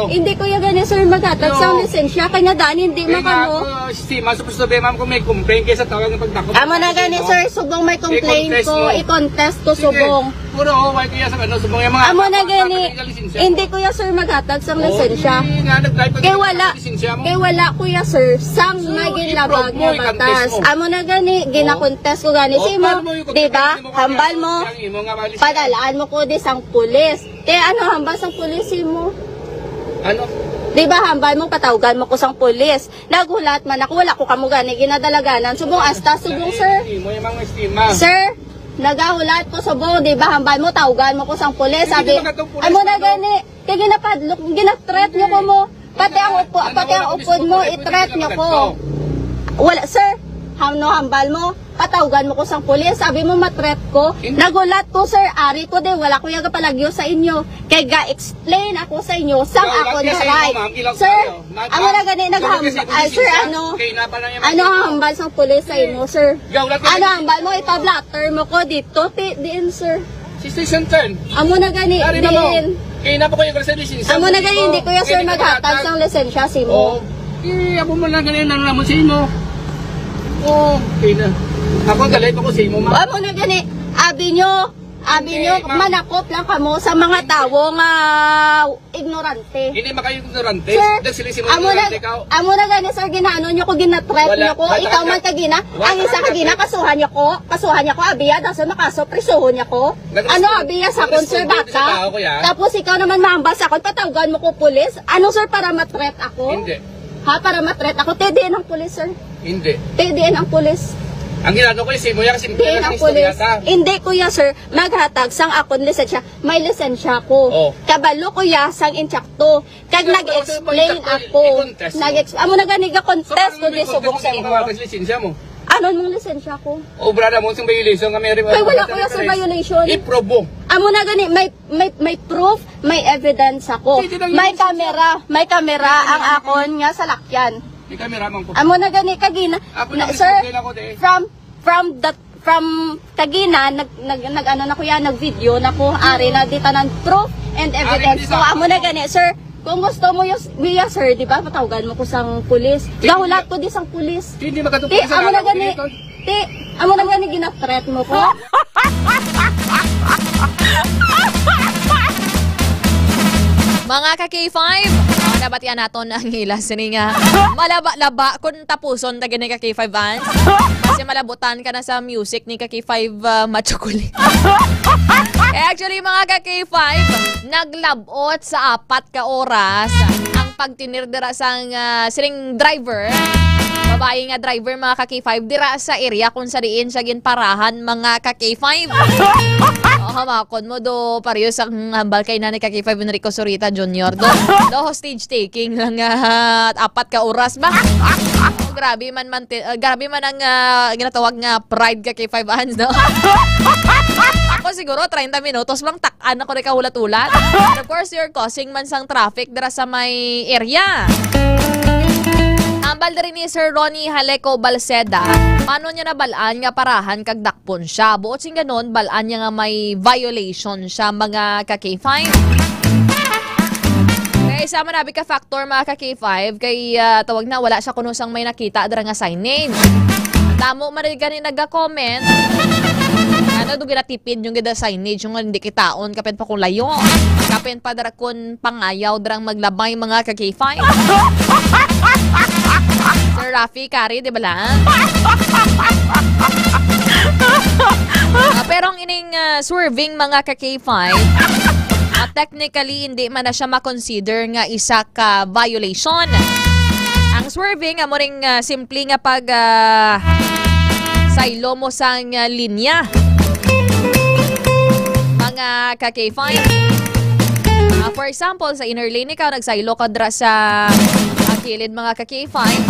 Hindi ko ya gani, sir, maghatag sa lisensya. Kay nga daan, hindi Kaya nga makano. ako, si ma'am, supposed to be, ma'am, kung may complaint kayo sa tawag ng pagdakop Amo na ng gani, ano, sir, subong may complaint i-contest ko, mo. i-contest ko Sige. subong. Puro, oh, why kaya sa ano, subong yung mga Amo na ano, gani. mga lisensya Hindi ko. ko ya, sir, maghatag sa Oh, lisensya. hindi nga, nag-drive ka Kay ng wala, lisensya mo. kay wala ko ya, sir, sang So, may ginlabag i-prove mo, nga i-contest batas. mo. Amo na gani, Oh. ginakontest ko gani Oh, si mo. paano mo i-contest Di ba? mo kaya? Hambal mo. Ang imo nga violation. Padalaan mo ko di sang pulis. Kay ano hambal sang pulis si mo? Ano? Di ba hambal mo patawgan mo ko sang pulis? Naghulat man ako, wala ko kamo gani ginadalaganan. Subong asta, subong, sir. Imo yung mga estima. Sir, nagahulat ko subong, di ba hambal mo tawgan mo ko sang pulis? Hindi Sabi, naman katong pulis, amo na ano? gani. Kay ginapadlok, gina-threat nyo ko mo. Pati ang upo, Ano pati ang wala upod kami mo, sa i-threat nyo ko. Wala, sir. Ham-, no, hambal mo. Patawgan mo ko sang pulis. Sabi mo, ma-threat ko. Hindi. Nagulat ko, sir. Ari ko din. Wala ko yung palagyo sa inyo. Kay ga-explain ako sa inyo. Sang Wala, ako wala na sa inyo, right. ma'am. Ilaw Sir, tayo. Ma'am, amo na ma'am. gani, Wala nagham-, kasi ah, sir, lisensya. ano, Kay napa na yung ano mga ang hambal sang pulis sa inyo, sir? Wala, wala Ano kasi ang hambal mo? Ipa-blotter mo ko dito. Ti-, diin, sir. Si Station ten. Amo na gani, Dari na mo. din. Kaya na po kayo kasi lisensya Amo mo, na gani, di hindi ko, ya, sir, hindi ko maghatag maghatag. sang lisensya sa imo. Oh, eh, amo mo na gani, ano naman sa imo? Oh, okay na. Ako, galit ako sa imo, ma. Amo na gani, abi nyo, abi Hindi, nyo, ma'am. manakop lang kamo sa mga tawo nga ignorante. Hindi makayo ignorante. Sir, Dahil sila si mga amo na, ignorante ka. amo na gani, sir, ginaano nyo ko, ginatrap Wala, nyo ko. wala Ikaw ka man sa kagina, wala ang isa ka kagina, kasuhan nyo ko, kasuhan nyo ko, abiya, daw sa makaso, prisuhon nyo ko. Nag-respond, Ano, abiya sa nag-respond akon, sir, ko sa bata? tao ko, ya. Tapos ikaw naman mahambal sa akon, patawgan mo ko pulis. Ano, sir, para ma-threat ako? Hindi. Ha, para ma-threat ako? Te, diin ang pulis, sir? Hindi. Te, diin ang pulis? Ang ginano ko, isimo yan, kasi Hindi na na istorya pulis. Hindi, kuya, sir. Maghatag sang akon lisensya. May lisensya ko. Oh. Kabalo, kuya, sang insakto. Kag Sir, nag-explain ano, ako. I-contest mo. Nag-ex-, amo na gani, ga-contest So, ko paano di mo subong i-contest sa yung imo. Mga lisensya mo? Ano mong lisensya ko? Obra na mo, sa violation kami, Kay wala, kuya, sa violation. I-prove mo. Amo na gani, may, may, may proof, may evidence ako. Pwede lang May yun, sir. Camera, may camera ang akon nga salakyan. May camera man ko. Amo na gani, kagina, Ako na, lang, sir, explain ako, te. From, from the, from kagina, nag, nag, nag, ano na ko yan, nag-video na ko, ari na di tanan proof and Ari, evidence di ko. Sa Amo na ako. Gani, sir, kung gusto mo, yus-, Mia, sir, di ba, matawagan mo ko sang pulis. Hindi. Gahulat ko di sang pulis. Hindi makatupad Ti, sa amo na law, gani, hindi to. Ti, amo na gani, gina-threat mo ko. Mga ka K five, ah, nabatian naton ang ila sini nga malaba-laba kung tapuson ta gani ka K five Vans. Kasi malabutan ka na sa music ni ka K five, ah, Macho Kulit. Eh, actually, mga ka K five, naglabot sa apat ka oras ang pagtinir dira sang, ah, siring driver. Babayi nga driver, mga ka K five, dira sa area kung sa diin siya ginparahan, mga ka K five. Oo, makon mo do, pareho sa hambal kay Nanay ka K five Enrico Zurita Junior. Do, do hostage taking lang, ah, apat ka oras ba? Oh, grabe man, man ti-, ah, grabe man ang, ah, ginatawag nga pride ka K five Vans, no? Ako siguro, treinta minutos lang, tak-an ako na kahulat-hulat. And of course, you're causing man sang traffic dira sa may area. Ambal diri ni Sir Ronnie Haleco Balceda, paano niya nabalaan nga parahan kag dakpon siya? Buot sing ganon, balaan niya nga may violation siya, mga ka K five. Kaya isa man abi ka factor, mga ka K five, kay, ah, tawag na, wala siya kuno sang may nakita dira nga signage. Damo man gani naga-comment. Ano, do ginatipid yung gida signage, yung hindi kitaon, kapin pa kung layo. Kapin pa dira kun pangayaw dirang maglabay, mga ka K five. Sir Rafi, kari, di ba lang? Ah, pero ang ining, ah, swerving, mga ka K five, ah, technically, hindi man na siya ma-consider nga isa ka violation. Ang swerving, amo ring, ah, simple nga pag, ah, saylo mo sang, ah, linya. Mga ka K five. Ah, for example, sa inner lane ikaw, nagsaylo ka dra sa, ah, kilid, mga ka K five.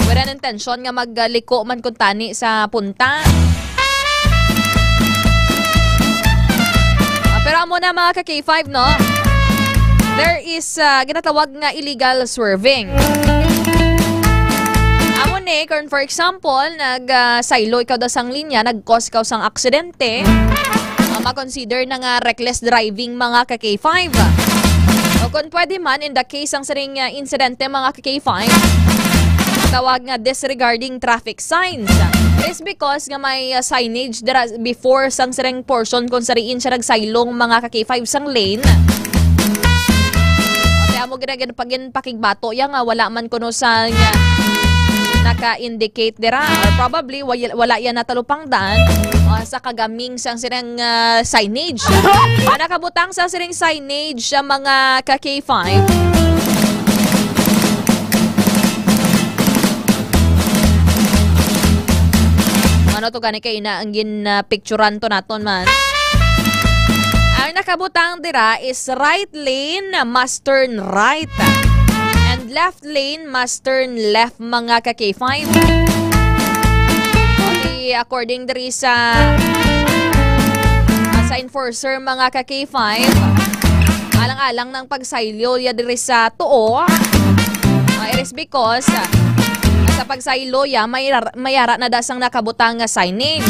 Wala nang intensyon nga magliko man kuntani sa punta. Ah, pero amo na, mga ka K five, no? There is, ah, ginatawag nga illegal swerving. Amo ni, kung for example, nag, ah, saylo ikaw daw sang linya, nag-cause ikaw sang aksidente, ah, ma-consider na nga reckless driving, mga ka K five. O kung pwede man, in the case sang siring, ah, insidente, mga ka K five, tawag nga disregarding traffic signs. This because nga may, ah, signage dira before sang siring portion kung sa diin siya nagsaylong, mga ka K five, sang lane. O, kaya mo gina-, gina-, pagin-, pakigbato ya nga wala man kuno sa, nga naka-indicate dira. Or probably, way-, wala yan natalupangdan, ah, sa kagaming sang siring, ah, signage. Ang nakabutang sa siring signage sa mga ka K five. Ano to gani kay ina ang gin, ah, picturan to naton man? Ang nakabutang dira is right lane, must turn right. And left lane, must turn left, mga ka K five. Okay, according diri sa, ah, sa enforcer, mga ka K five, alang-alang ng pagsaylo ya diri sa tuo. Ah, it is because, ah, sa pagsaylo ya, may rar-, may ara na dasang nakabutang nga signage.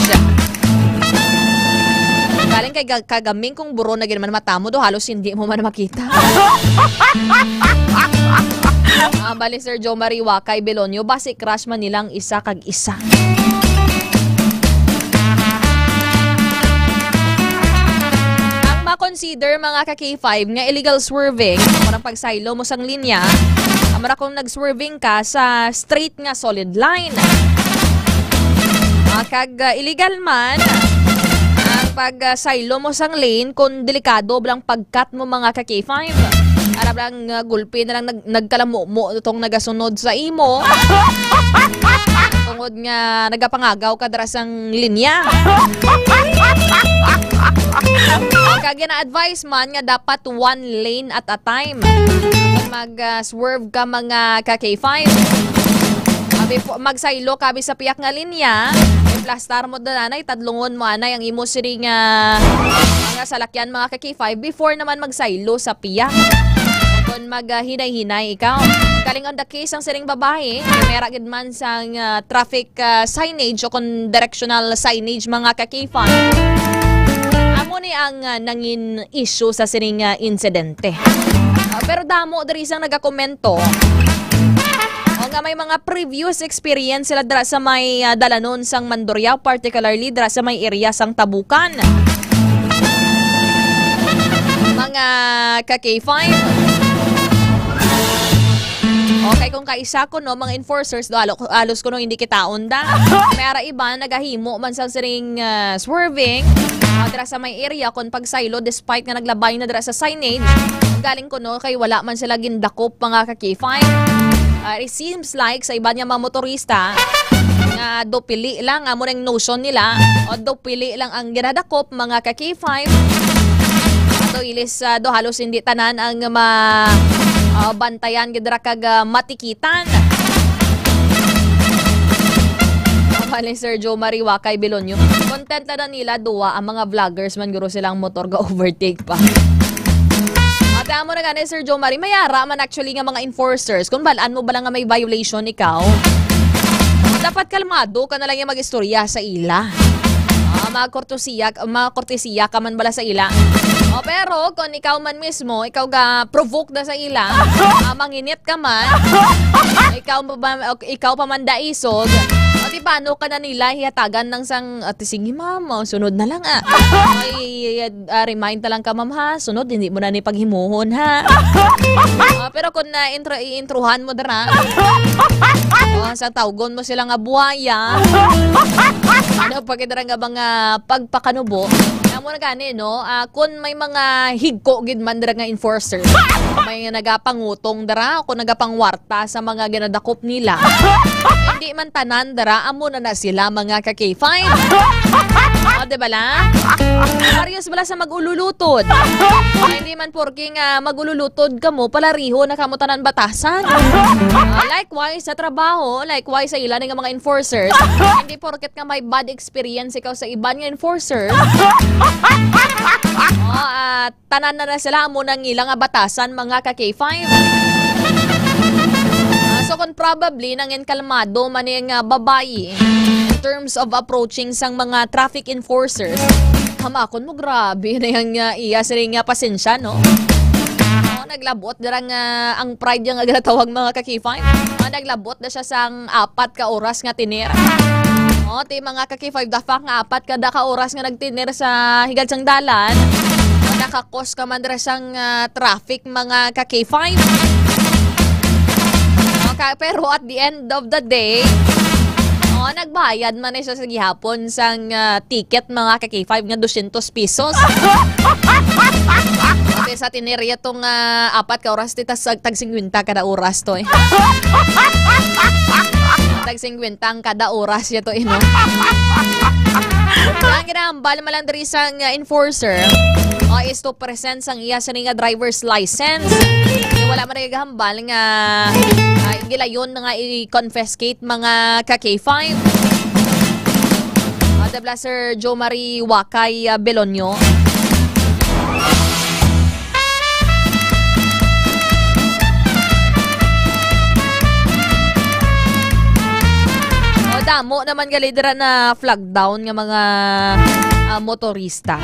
Galing kay ga-, kagaming kung buro na gid man mata mo, do halos hindi mo man makita. Ah, bali, Sir Joe Marie Wakay Belonio, basi crush man nilang isa kag isa. Ang ma-consider, mga ka K five, nga illegal swerving, parang pagsaylo mo sang linya, amara kung nag-swerving ka sa straight nga solid line. Ah, kag, ah, illegal man ang pag, ah, saylo mo sang lane kung delikado blang pag-cut mo, mga ka K five. Para blang, ah, gulpi na lang nag-, nagkalamumo itong nagasunod sa imo. nga nagapangagaw ka dira sang linya. Kag gina-advise man nga dapat one lane at a time mag, ah, swerve ka, mga ka K five. Ah, before magsaylo ka bi sa piyak nga linya, iplastar mo na anay, tadlungon mo anay ang imo siring nga mga salakyan, mga ka K five, before naman magsaylo sa piyak. Kon mag, ah, hinay-hinay ikaw. Galing on the case ang siring babae, primera gid man sang, ah, traffic, ah, signage o kon directional signage, mga ka K five. Amo ni ang, ah, nangin issue sa sining, ah, insidente. Ah, pero damo diri sang nagakomento o nga may mga previous experience sila dira sa may, ah, dalanon sang Mandurriao, particularly dira sa may area sang Tabukan. Mga ka K five. Okay, kung kaisa ko, no, mga enforcers, do, alo-, alos ko, no, hindi kitaon da. May ara iba, nagahimo man sang siring, ah, swerving, ah, dira sa may area, kung pagsaylo, despite nga naglabay na dira sa signage, galing ko, no, kay wala man sila gindakop, mga ka K five. Ah, it seems like sa iban nga mga motorista, nga do pili lang, amo nang notion nila, o do pili lang ang ginadakop, mga ka K five. Ato ilis, ah, do halos hindi tanan ang ma-, ah, bantayan gid ra kag, ah, matikitan. Amo ni Sir Joe Marie Wakay Belonio. Content na nila duwa ang mga vloggers man guro silang motor ga overtake pa. Ate, amo na gani, Sir Joe Marie, may ara man actually nga mga enforcers. Kung balaan mo ba lang nga may violation ikaw, dapat kalmado ka na lang yung mag-istorya sa ila. Ah, mga kortesiya, mga kortesiya ka man bala sa ila. O, pero kung ikaw man mismo, ikaw ga provoke na sa ila, ah, manginit ka man, ikaw pa ba, ikaw pa man daisog, o di paano ka na nila hihatagan ng sang, "Ate, sige, ma'am, o, sunod na lang, ah." Ay, ah, remind na lang ka, "Ma'am, ha, sunod, hindi mo na ni paghimuhon, ha." Ah, pero kung na intro, iintruhan mo dira, o, sa tawgon mo sila nga buhaya, ano pa gid dira nga mga pagpakanubo, amo na gani, no? Ah, kung may mga higko gid man dira nga enforcer, may nagapangutong dira o kung nagapangwarta sa mga ginadakop nila, hindi man tanan dira, amo na na sila, mga ka K five. O, di ba la? Parehas bala sa mag-ululutod. Ay, hindi man porke nga mag-ululutod ka mo, palariho na kamo tanan batasan. Ah, likewise, sa trabaho, likewise, sa ila nga mga enforcers, hindi porket nga may bad experience ikaw sa iban nga enforcers, o, at tanan na na sila amo nang ila nga batasan, mga ka K five. Ah, so, kung probably nangin kalmado man ni nga babayi in terms of approaching sang mga traffic enforcers, hamakon mo, grabe na yang, ah, iya siring nga pasensya, no? O, naglabot dira nga ang pride niya nga ginatawag, mga ka K five. O, naglabot na siya sang apat ka oras nga tener. O, ti, mga ka K five, dapat nga apat kada ka oras nga nagtener sa higad sang dalan, nakakos ka man dira sang, ah, traffic, mga ka K five. Okay, pero at the end of the day, o, nagbayad man ni siya sa gihapon sang, ah, ticket, mga ka K five, nga dosyentos pesos. Pati sa tener iya tong, ah, apat ka oras, ti, tas tag singkwenta kada oras to, eh. Tag singkwenta ang kada oras niya to, eh, no? Ang ginahambal man lang diri sang, ah, enforcer, ah, is to present sang iya sini nga driver's license. Wala man nagahambal nga, ah, gilayon na nga i-confiscate, mga ka K five. Ah, the Blaster Joe Marie Wakay, ah, Belonio. O, damo naman gali dira na flag down nga mga, ah, motorista.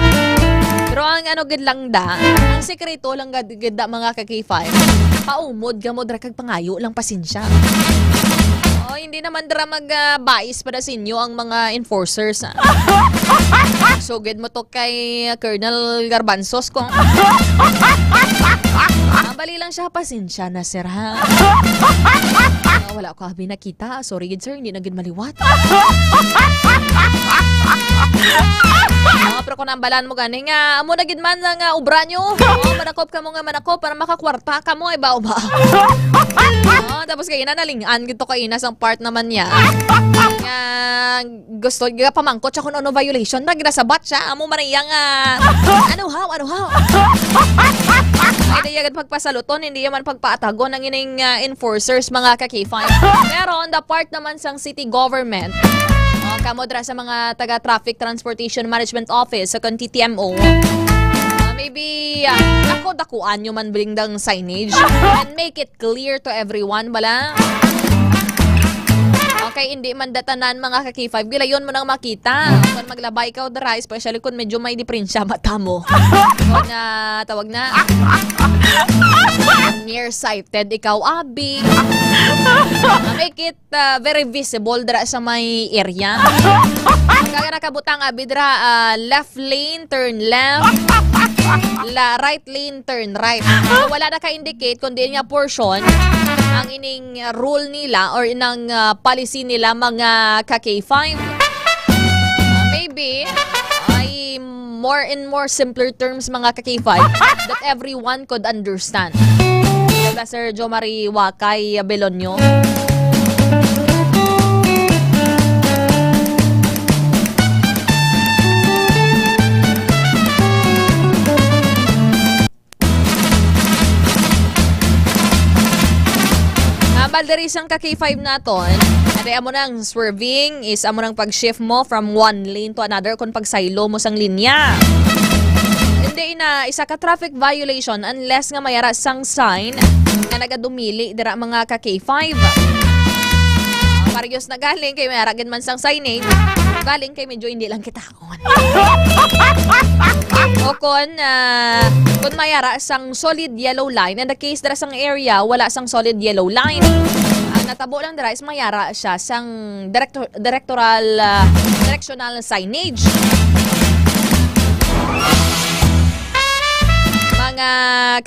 Pero ang ano gid lang da, ang sekreto lang gad-, gid da, mga ka K five, paumod ka mo dira kag pangayo lang pasensya. O, hindi naman dira mag, ah, bais para sa inyo ang mga enforcers, ah. Sugid mo to kay Colonel Garbanzos ko. Ang bali lang siya, pasensya na, sir, ha? Ah, wala ko abi nakita. Sorry gid, sir, hindi na gid maliwat. Ah, pero kung nambalan mo gani nga, amo na gid man ang, ah, obra nyo. Oh, manakop ka mo nga manakop para makakwarta ka mo, ay ba, ba? Oh, tapos kay ina, nalingan gid to kay ina sang part naman niya. Nga gusto, nga pamangkot siya kung ano violation na ginasabat siya. Amo man iya nga, ano haw, ano haw? Ay, di agad pagpasaluton, hindi man pagpaatagon ang ining, ah, enforcers, mga ka-K five. Pero on the part naman sang city government, oh, kamo dira sa mga taga Traffic Transportation Management Office, sa kon T T M O, ah, maybe, ah, dako-dakuan nyo man bling dang signage and make it clear to everyone, bala. Okay, hindi man datanan, mga ka-K five. Gilayon mo nang makita. Kung maglaba ikaw dira, especially kung medyo may diperensya mata mo. Kung, ah, tawag na, nearsighted ikaw, abi. Make it, ah, very visible dira sa may area. Kaya nakabutang, abi, dira, ah, left lane, turn left. La, right lane, turn right. So, wala naka-indicate kung diin nga portion ang ining rule nila or inang, ah, policy nila, mga ka-K five. Maybe, ay more and more simpler terms, mga ka-K five, that everyone could understand. Diba, Sir Jomari Wakay Belonio? Hambal diri sang ka K five naton, ate, amo nang swerving is amo nang pag-shift mo from one lane to another kung pagsaylo mo sang linya. Hindi na isa ka traffic violation unless nga may ara sang sign nga nagadumili dira, mga ka K five. Pareho na galing kay may ara gid man sang signage. Galing kay medyo hindi lang kita O kon, ah, kon may ara sang solid yellow line, in the case dira sang area, wala sang solid yellow line. Ang natabo lang dira is may ara siya sang director-, directoral, ah, directional signage. Mga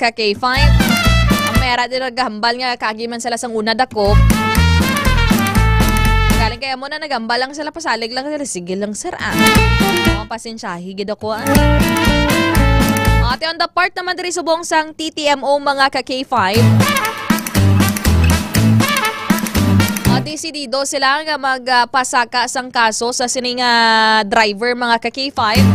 ka K five, ang may ara din naghambal nga kagi man sila sang una dako. Galing kaya mo na naghambal lang sila, pasalig lang sila, sige lang, sir, ah. Oh, pasensyahi gid ako, ah. Ate, on the part naman diri subong sang T T M O, mga ka K five. Ah, desidido sila nga mag, ah, pasaka sang kaso sa sining, ah, driver, mga ka K five,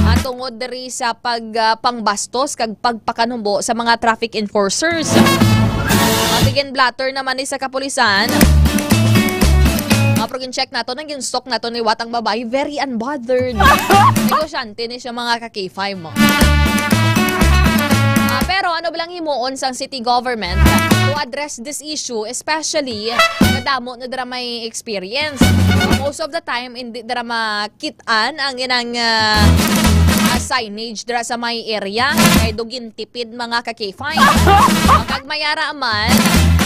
ah, tungod diri sa pag, ah, pangbastos kag pagpakanumbo sa mga traffic enforcers. Ah, tigin blotter naman ni sa kapulisan. Ah, pero gin-check nato, nang gin-stalk nato ni Wat ang babae, very unbothered. Negosyante ni siya, mga ka K five mo. Ah, pero ano ba lang himuon sang city government to address this issue, especially nga damo na dira may experience? Most of the time, hindi dira makit-an ang inang, ah, ah, signage dira sa may area. Kay dugin tipid, mga ka K five. Kag mayara man,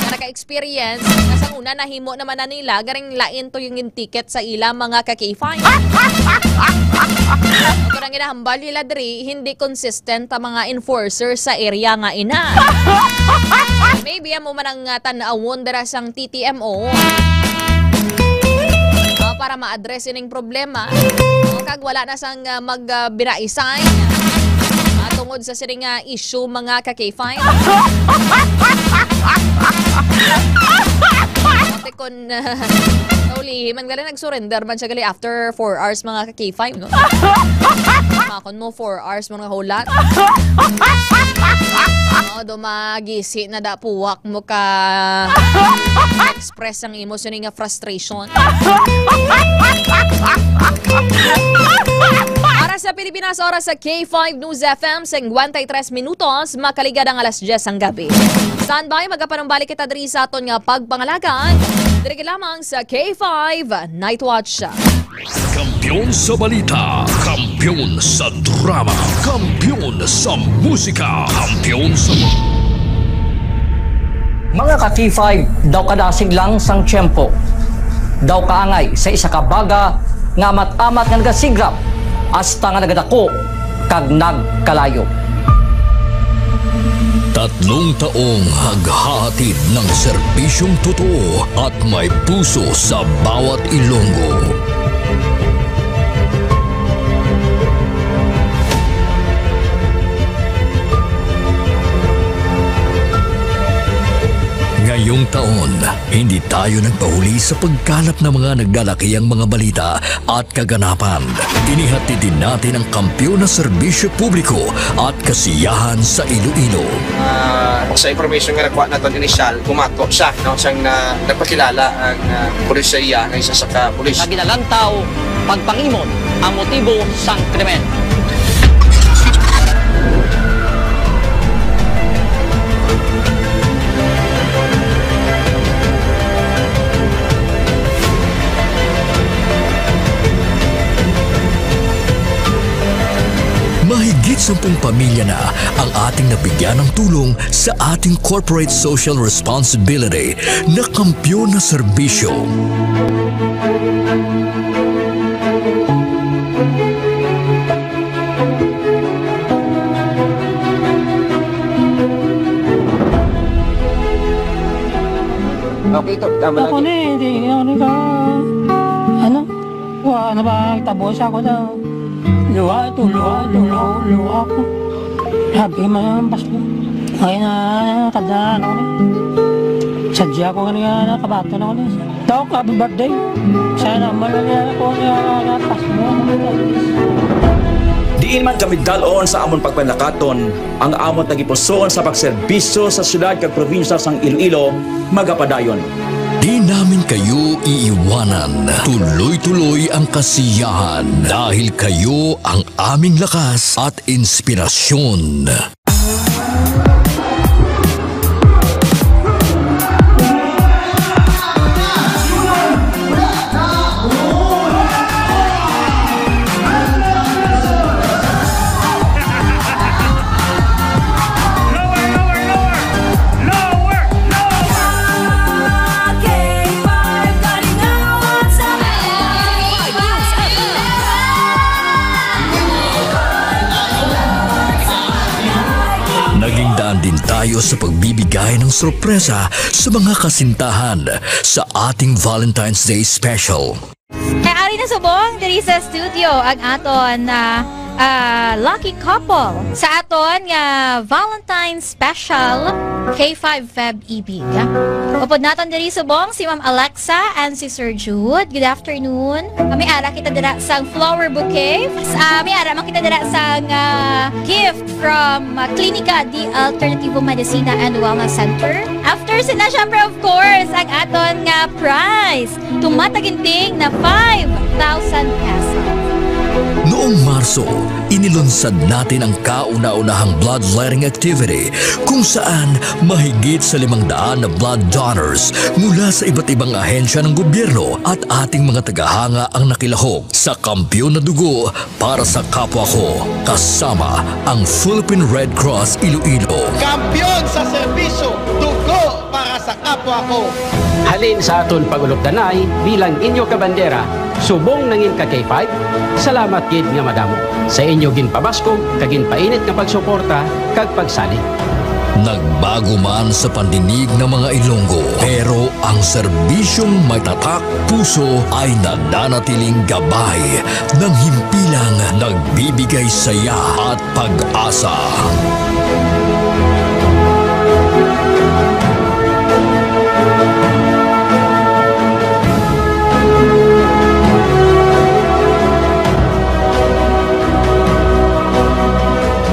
nga naka-experience, nga sa una nahimo naman na nila, garing lain to yung ticket sa ila, mga ka K five. Pero ang ginahambal nila diri, hindi consistent ang mga enforcer sa area nga ina. Maybe amo man ang, ah, tan-awon dira sang T T M O, ah, para ma-address ining problema. O, kag wala na sang, ah, mag, ah, binaisay, ah, tungod sa sining, ah, issue, mga ka K five. Ate, kon, ah, naulihi man gali, nag-surrender man siya gali after four hours, mga ka K five, no? Makon mo, four hours mo nga hulat. Oo, do magisi na da puwak mo ka express ang imo sini nga frustration. Oras sa Pilipinas, oras sa K five News F M, singkwenta y tres minutos, makaligad ang alas diyes sang gabi. Standby, magapanumbalik kita diri sa aton nga pagpangalagan. Diri lamang sa K five Night Watch. Kampiyon sa balita, kampiyon sa drama, kampiyon sa musika, kampiyon sa Mga ka-K five, daw kadasig lang sang tiyempo, daw kaangay sa isa ka baga nga amat-amat nga nagasigrap hasta nga nagadako kag nagkalayo. Tatlong taong naghahatid ng serbisyong totoo at may puso sa bawat Ilonggo. Taon, hindi tayo nagpahuli sa pagkalap ng mga naglalakihang mga balita at kaganapan. Inihatid din natin ang kampiyon na serbisyo publiko at kasiyahan sa Iloilo. Ah, sa information nga nakuha naton inisyal, bumato siya, no, siyang na, nagpakilala ang, ah, pulis sa iya nga isa sa ka pulis. Nga ginalantaw pagpangimot ang motibo sang krimen. Mahigit sampung pamilya na ang ating nabigyan ng tulong sa ating corporate social responsibility na kampiyon na serbisyo. Okay to, tama Ako lang. Ni, hindi, hindi ako ni ka, ano, wa, nabagtabo siya ko daw. Luha to, luha to, luha, luha ko. Sabi man ang Pasko. Ay na, kada ano ni. Sadya ko nga nga nakabato na ko ni. Dok, happy birthday. Sana malaya ko nga napas mo. Diin man kami dalon sa amon pagpanakaton, ang amon tagipusoon sa pagserbisyo sa siyudad kag probinsya sang Iloilo magapadayon. Di namin kayo iiwanan. Tuloy-tuloy ang kasiyahan dahil kayo ang aming lakas at inspirasyon. Naging daan din tayo sa pagbibigay ng sorpresa sa mga kasintahan sa ating Valentine's Day Special. Kay ari na subong diri sa studio ang aton, ah, ah, lucky couple sa aton nga Valentine's Special K five Feb Ibig. Upod naton diri subong si Ma'am Alexa and si Sir Jude. Good afternoon. Ah, may ara kita dira sang flower bouquet. Ah, may ara man kita dira sang, ah, gift from, ah, Klinika de Alternativo Medicina and Wellness Center. After sina, syempre, of course, ang aton nga prize. Tumataginting na five thousand pesos. Noong Marso, inilunsad natin ang kauna-unahang bloodletting activity kung saan mahigit sa limang daan na blood donors mula sa iba't ibang ahensya ng gobyerno at ating mga tagahanga ang nakilahok sa Kampiyon na Dugo para sa Kapwa Ko, kasama ang Philippine Red Cross Iloilo. Kampiyon sa serbisyo, dugo para sa kapwa ko. Halin sa aton pag-ulupdanay bilang inyo kabandera, subong nangin ka K five, salamat gid nga madamo sa inyo ginpabaskog kag ginpainit nga pagsuporta kag pagsalig. Nagbago man sa pandinig ng mga Ilonggo, pero ang serbisyong may tatak puso ay nananatiling gabay ng himpilang nagbibigay saya at pag-asa.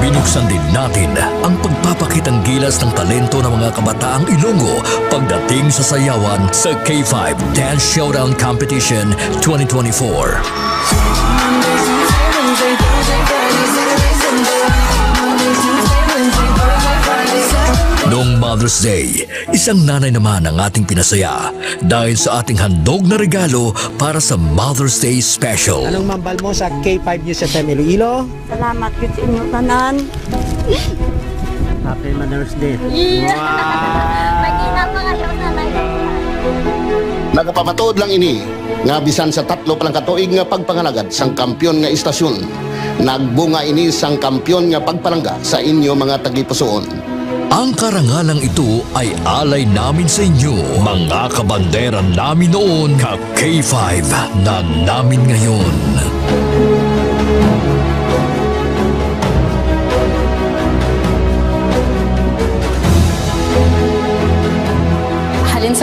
Binuksan din natin ang pagpapakitang gilas ng talento ng mga kabataang Ilonggo pagdating sa sayawan sa K five Dance Showdown Competition twenty twenty-four. Noong Mother's Day, isang nanay naman ang ating pinasaya dahil sa ating handog na regalo para sa Mother's Day Special. Anong mambal mo sa K five News F M Iloilo? Salamat gid sa inyo tanan. Happy Mother's Day. Iya. Wow! Magina pa kayo na lang. Nagapamatuod lang ini nga bisan sa tatlo pa lang ka tuig nga pagpangalagad sang kampiyon nga istasyon, nagbunga ini sang kampiyon nga pagpalangga sa inyo mga tagipusoon. Ang karangalang ito ay alay namin sa inyo, mga kabandera namin noon, ka K five na namin ngayon.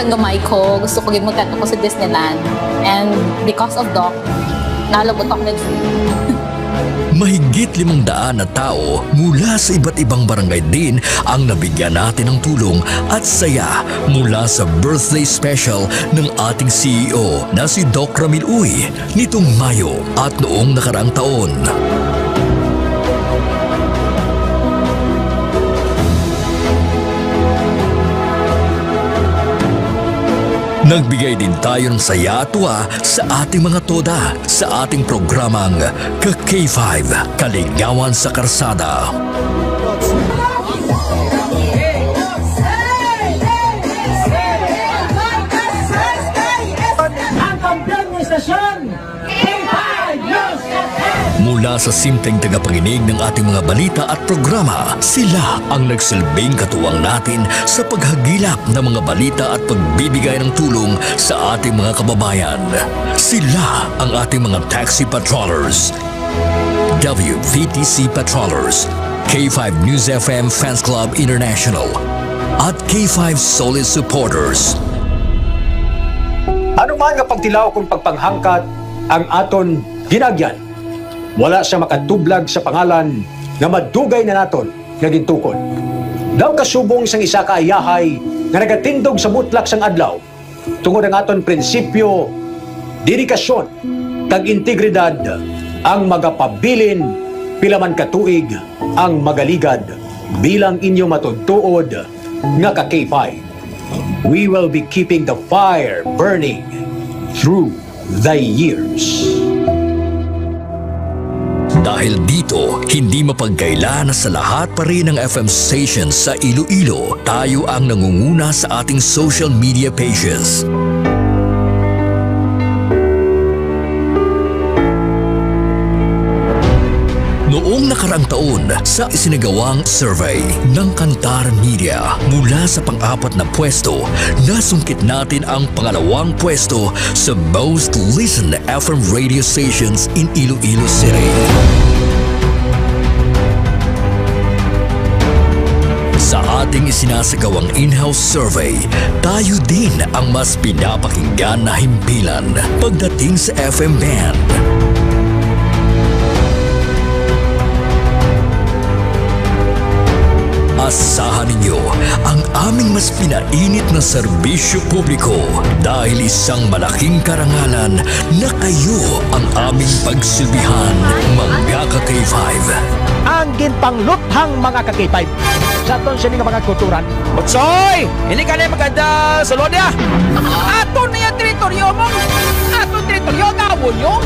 Ang gamay ko, gusto ko gid magkadto ko sa Disneyland. And because of Doc, nalabot ako na. Mahigit limang daan na tawo mula sa iba't ibang barangay din ang nabigyan natin ng tulong at saya mula sa birthday special ng ating C E O na si Doc Ramil Uy nitong Mayo at noong nakaraang taon. Nagbigay din tayo ng saya at tuwa sa ating mga toda sa ating programang Ka K five, Kalingawan sa Karsada. Ang kampiyon ng istasyon, K five News F M. Mula sa simpleng tagapakinig ng ating mga balita at programa, sila ang nagsilbing katuwang natin sa paghagilap ng mga balita at pagbibigay ng tulong sa ating mga kababayan. Sila ang ating mga taxi patrollers, W V T C patrollers, K five News F M Fans Club International, at K five Solid Supporters. Ano man nga pagtilaw kung pagpanghangkat ang aton ginagyan, wala sia makatublag sa pangalan nga madugay na naton nga gintukod. Daw kasubong sang isa ka ayahay nga nagatindog sa butlak sang adlaw, tungod ang aton prinsipyo, dedikasyon, kag integridad ang magapabilin pila man ka tuig ang magaligad bilang inyo matuod-tuod nga ka K five. We will be keeping the fire burning through the years. Dahil dito, hindi mapagkaila na sa lahat pa rin ng F M stations sa Iloilo, tayo ang nangunguna sa ating social media pages. Noong nakaraang taon, sa isinagawang survey ng Kantar Media, mula sa pang-apat na pwesto, nasungkit natin ang pangalawang pwesto sa most listened F M radio stations in Iloilo City. Sa ating isinasagawang in-house survey, tayo din ang mas pinapakinggan na himpilan pagdating sa F M band. Asahan ninyo ang aming mas pinainit na serbisyo publiko, dahil isang malaking karangalan na kayo ang aming pagsilbihan, mga ka K five. Ang ginpangluthang, mga ka K five, sa aton sini nga mga kulturan. Butsoy! Hindi ka na maganda sa Lodia! Aton na yung teritoryo mo! Aton teritoryo, gawo nyo!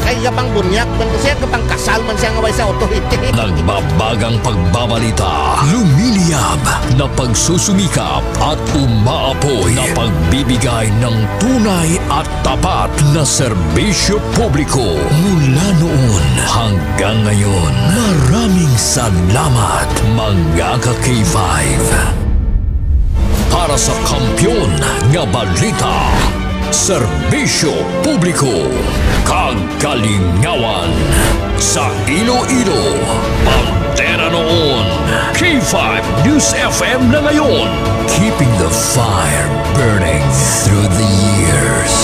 Ay, iya pang bunyak, man siya, kapang kasal man siya nga way sa authority. Nagbabagang pagbabalita, lumiliyab na pagsusumikap at umaapoy na pagbibigay ng tunay at tapat na serbisyo publiko mula noon hanggang ngayon. Maraming salamat, mga ka K five. Para sa kampiyon nga balita, serbisyo publiko, kag kalingawan sa Iloilo, bandera noon, K five News F M na ngayon. Keeping the fire burning through the years.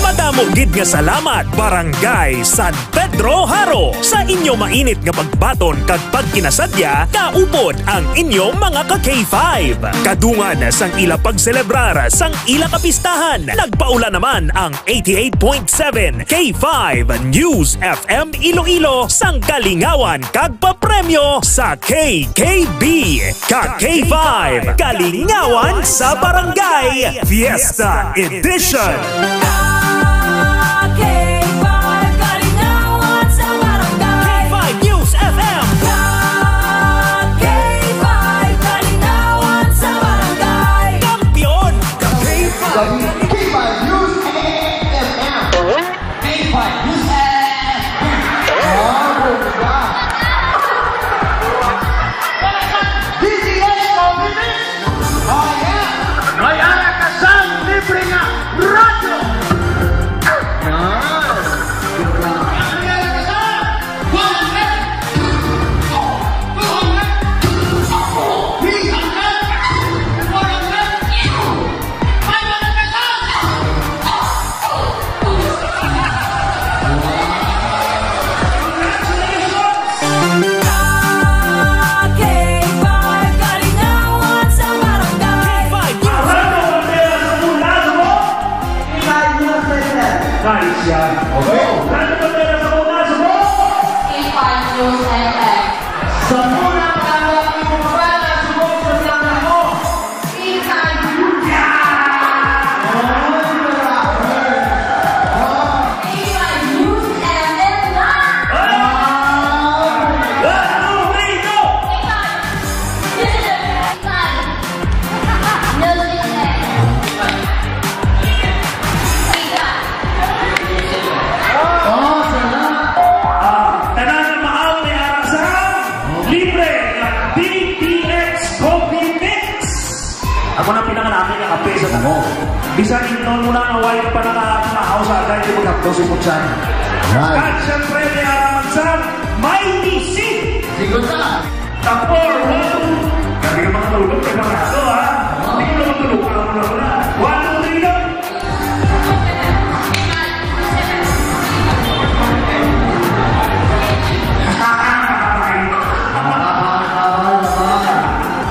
Madamo gid nga salamat, Barangay San Pedro Jaro, sa inyo mainit nga pagbaton kag pagkinasadya kaupod ang inyo mga ka K five. Kadungan sang ila pagselebrar sang ila kapistahan, nagpaula naman ang eighty-eight point seven K five News F M Iloilo sang kalingawan kag papremyo sa K K B, Ka K five, Kalingawan sa Barangay Fiesta Edition. Ka K five, Kalingawan sa Barangay. K five News F M. Ka K five, Kalingawan sa Barangay. Kampiyon. Ka K five. K five News F M. K five News F M. Oh, bongga. D T S Coffee Mix. Oh, yeah. May ara ka sang libre nga radyo. Ako na pinakalaki nga kape sa damo. Bisan ingnon mo na nga way ka pa nakakamahaw sa agay, di magkapto si Putsan. Yan. Kag siyempre, may araman sa may misi. Sigot na. Tapor, one. Grabe ka makatulog, preparado, ha? Hindi ko na matulog, ako na wala. One, two, three, go.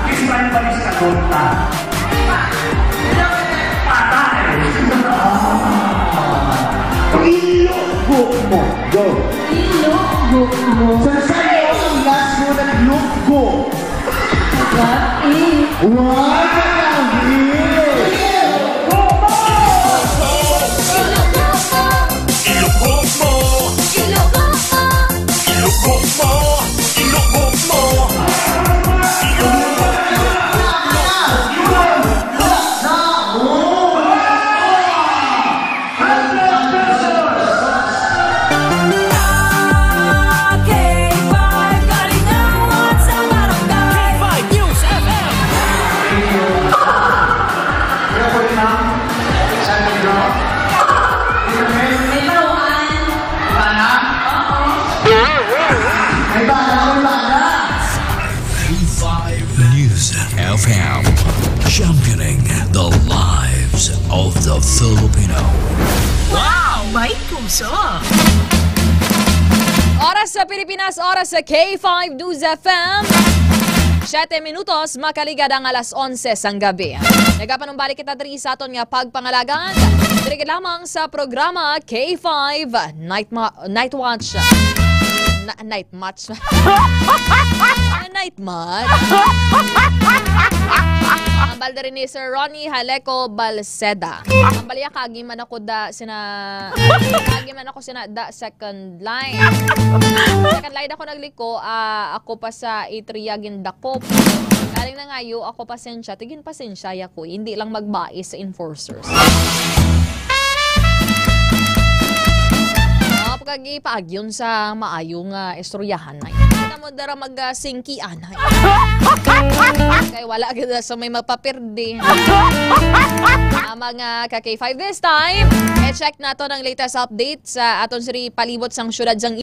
Kiss my body sa tonta. Patay! Ilugok mo. Go. Ilugok mo. Sa sayo ang last mo naglugok. What if? Wow! Ilugok mo. Ilugok mo. Ilugok mo. Ilugok mo. K five News F M. May bala, may bala. K five News F M, championing the lives of the Filipino. Wow! May puso! Oras sa Pilipinas, oras sa K five News F M. Siyete minutos, makaligad ang alas onse sang gabi. Nagapanumbalik kita diri sa aton nga pagpangalagan. Diri gid lamang sa programa K five Night Ma-, Night Watch. Na-, night Match. Night Match. Ang balda rin ni Sir Ronnie Haleco Balseda. Ang balya kagi man ako da sina, kagi man ako sina da second line. Second line ako nagliko, ah, ako pa sa Itria gindakop. Galing na ngayo, ako pasensya, tigin pasensya ya ko, hindi lang magbais sa enforcers. Mga pagkagipaagyon sa maayo nga istoryahan na. Hindi na mo dara mag, ah, singki, anay. Kay wala gid sa may mapapirdi. Ah, mga ka K five this time, i-check nato ang latest update sa aton siri palibot sang syudad sang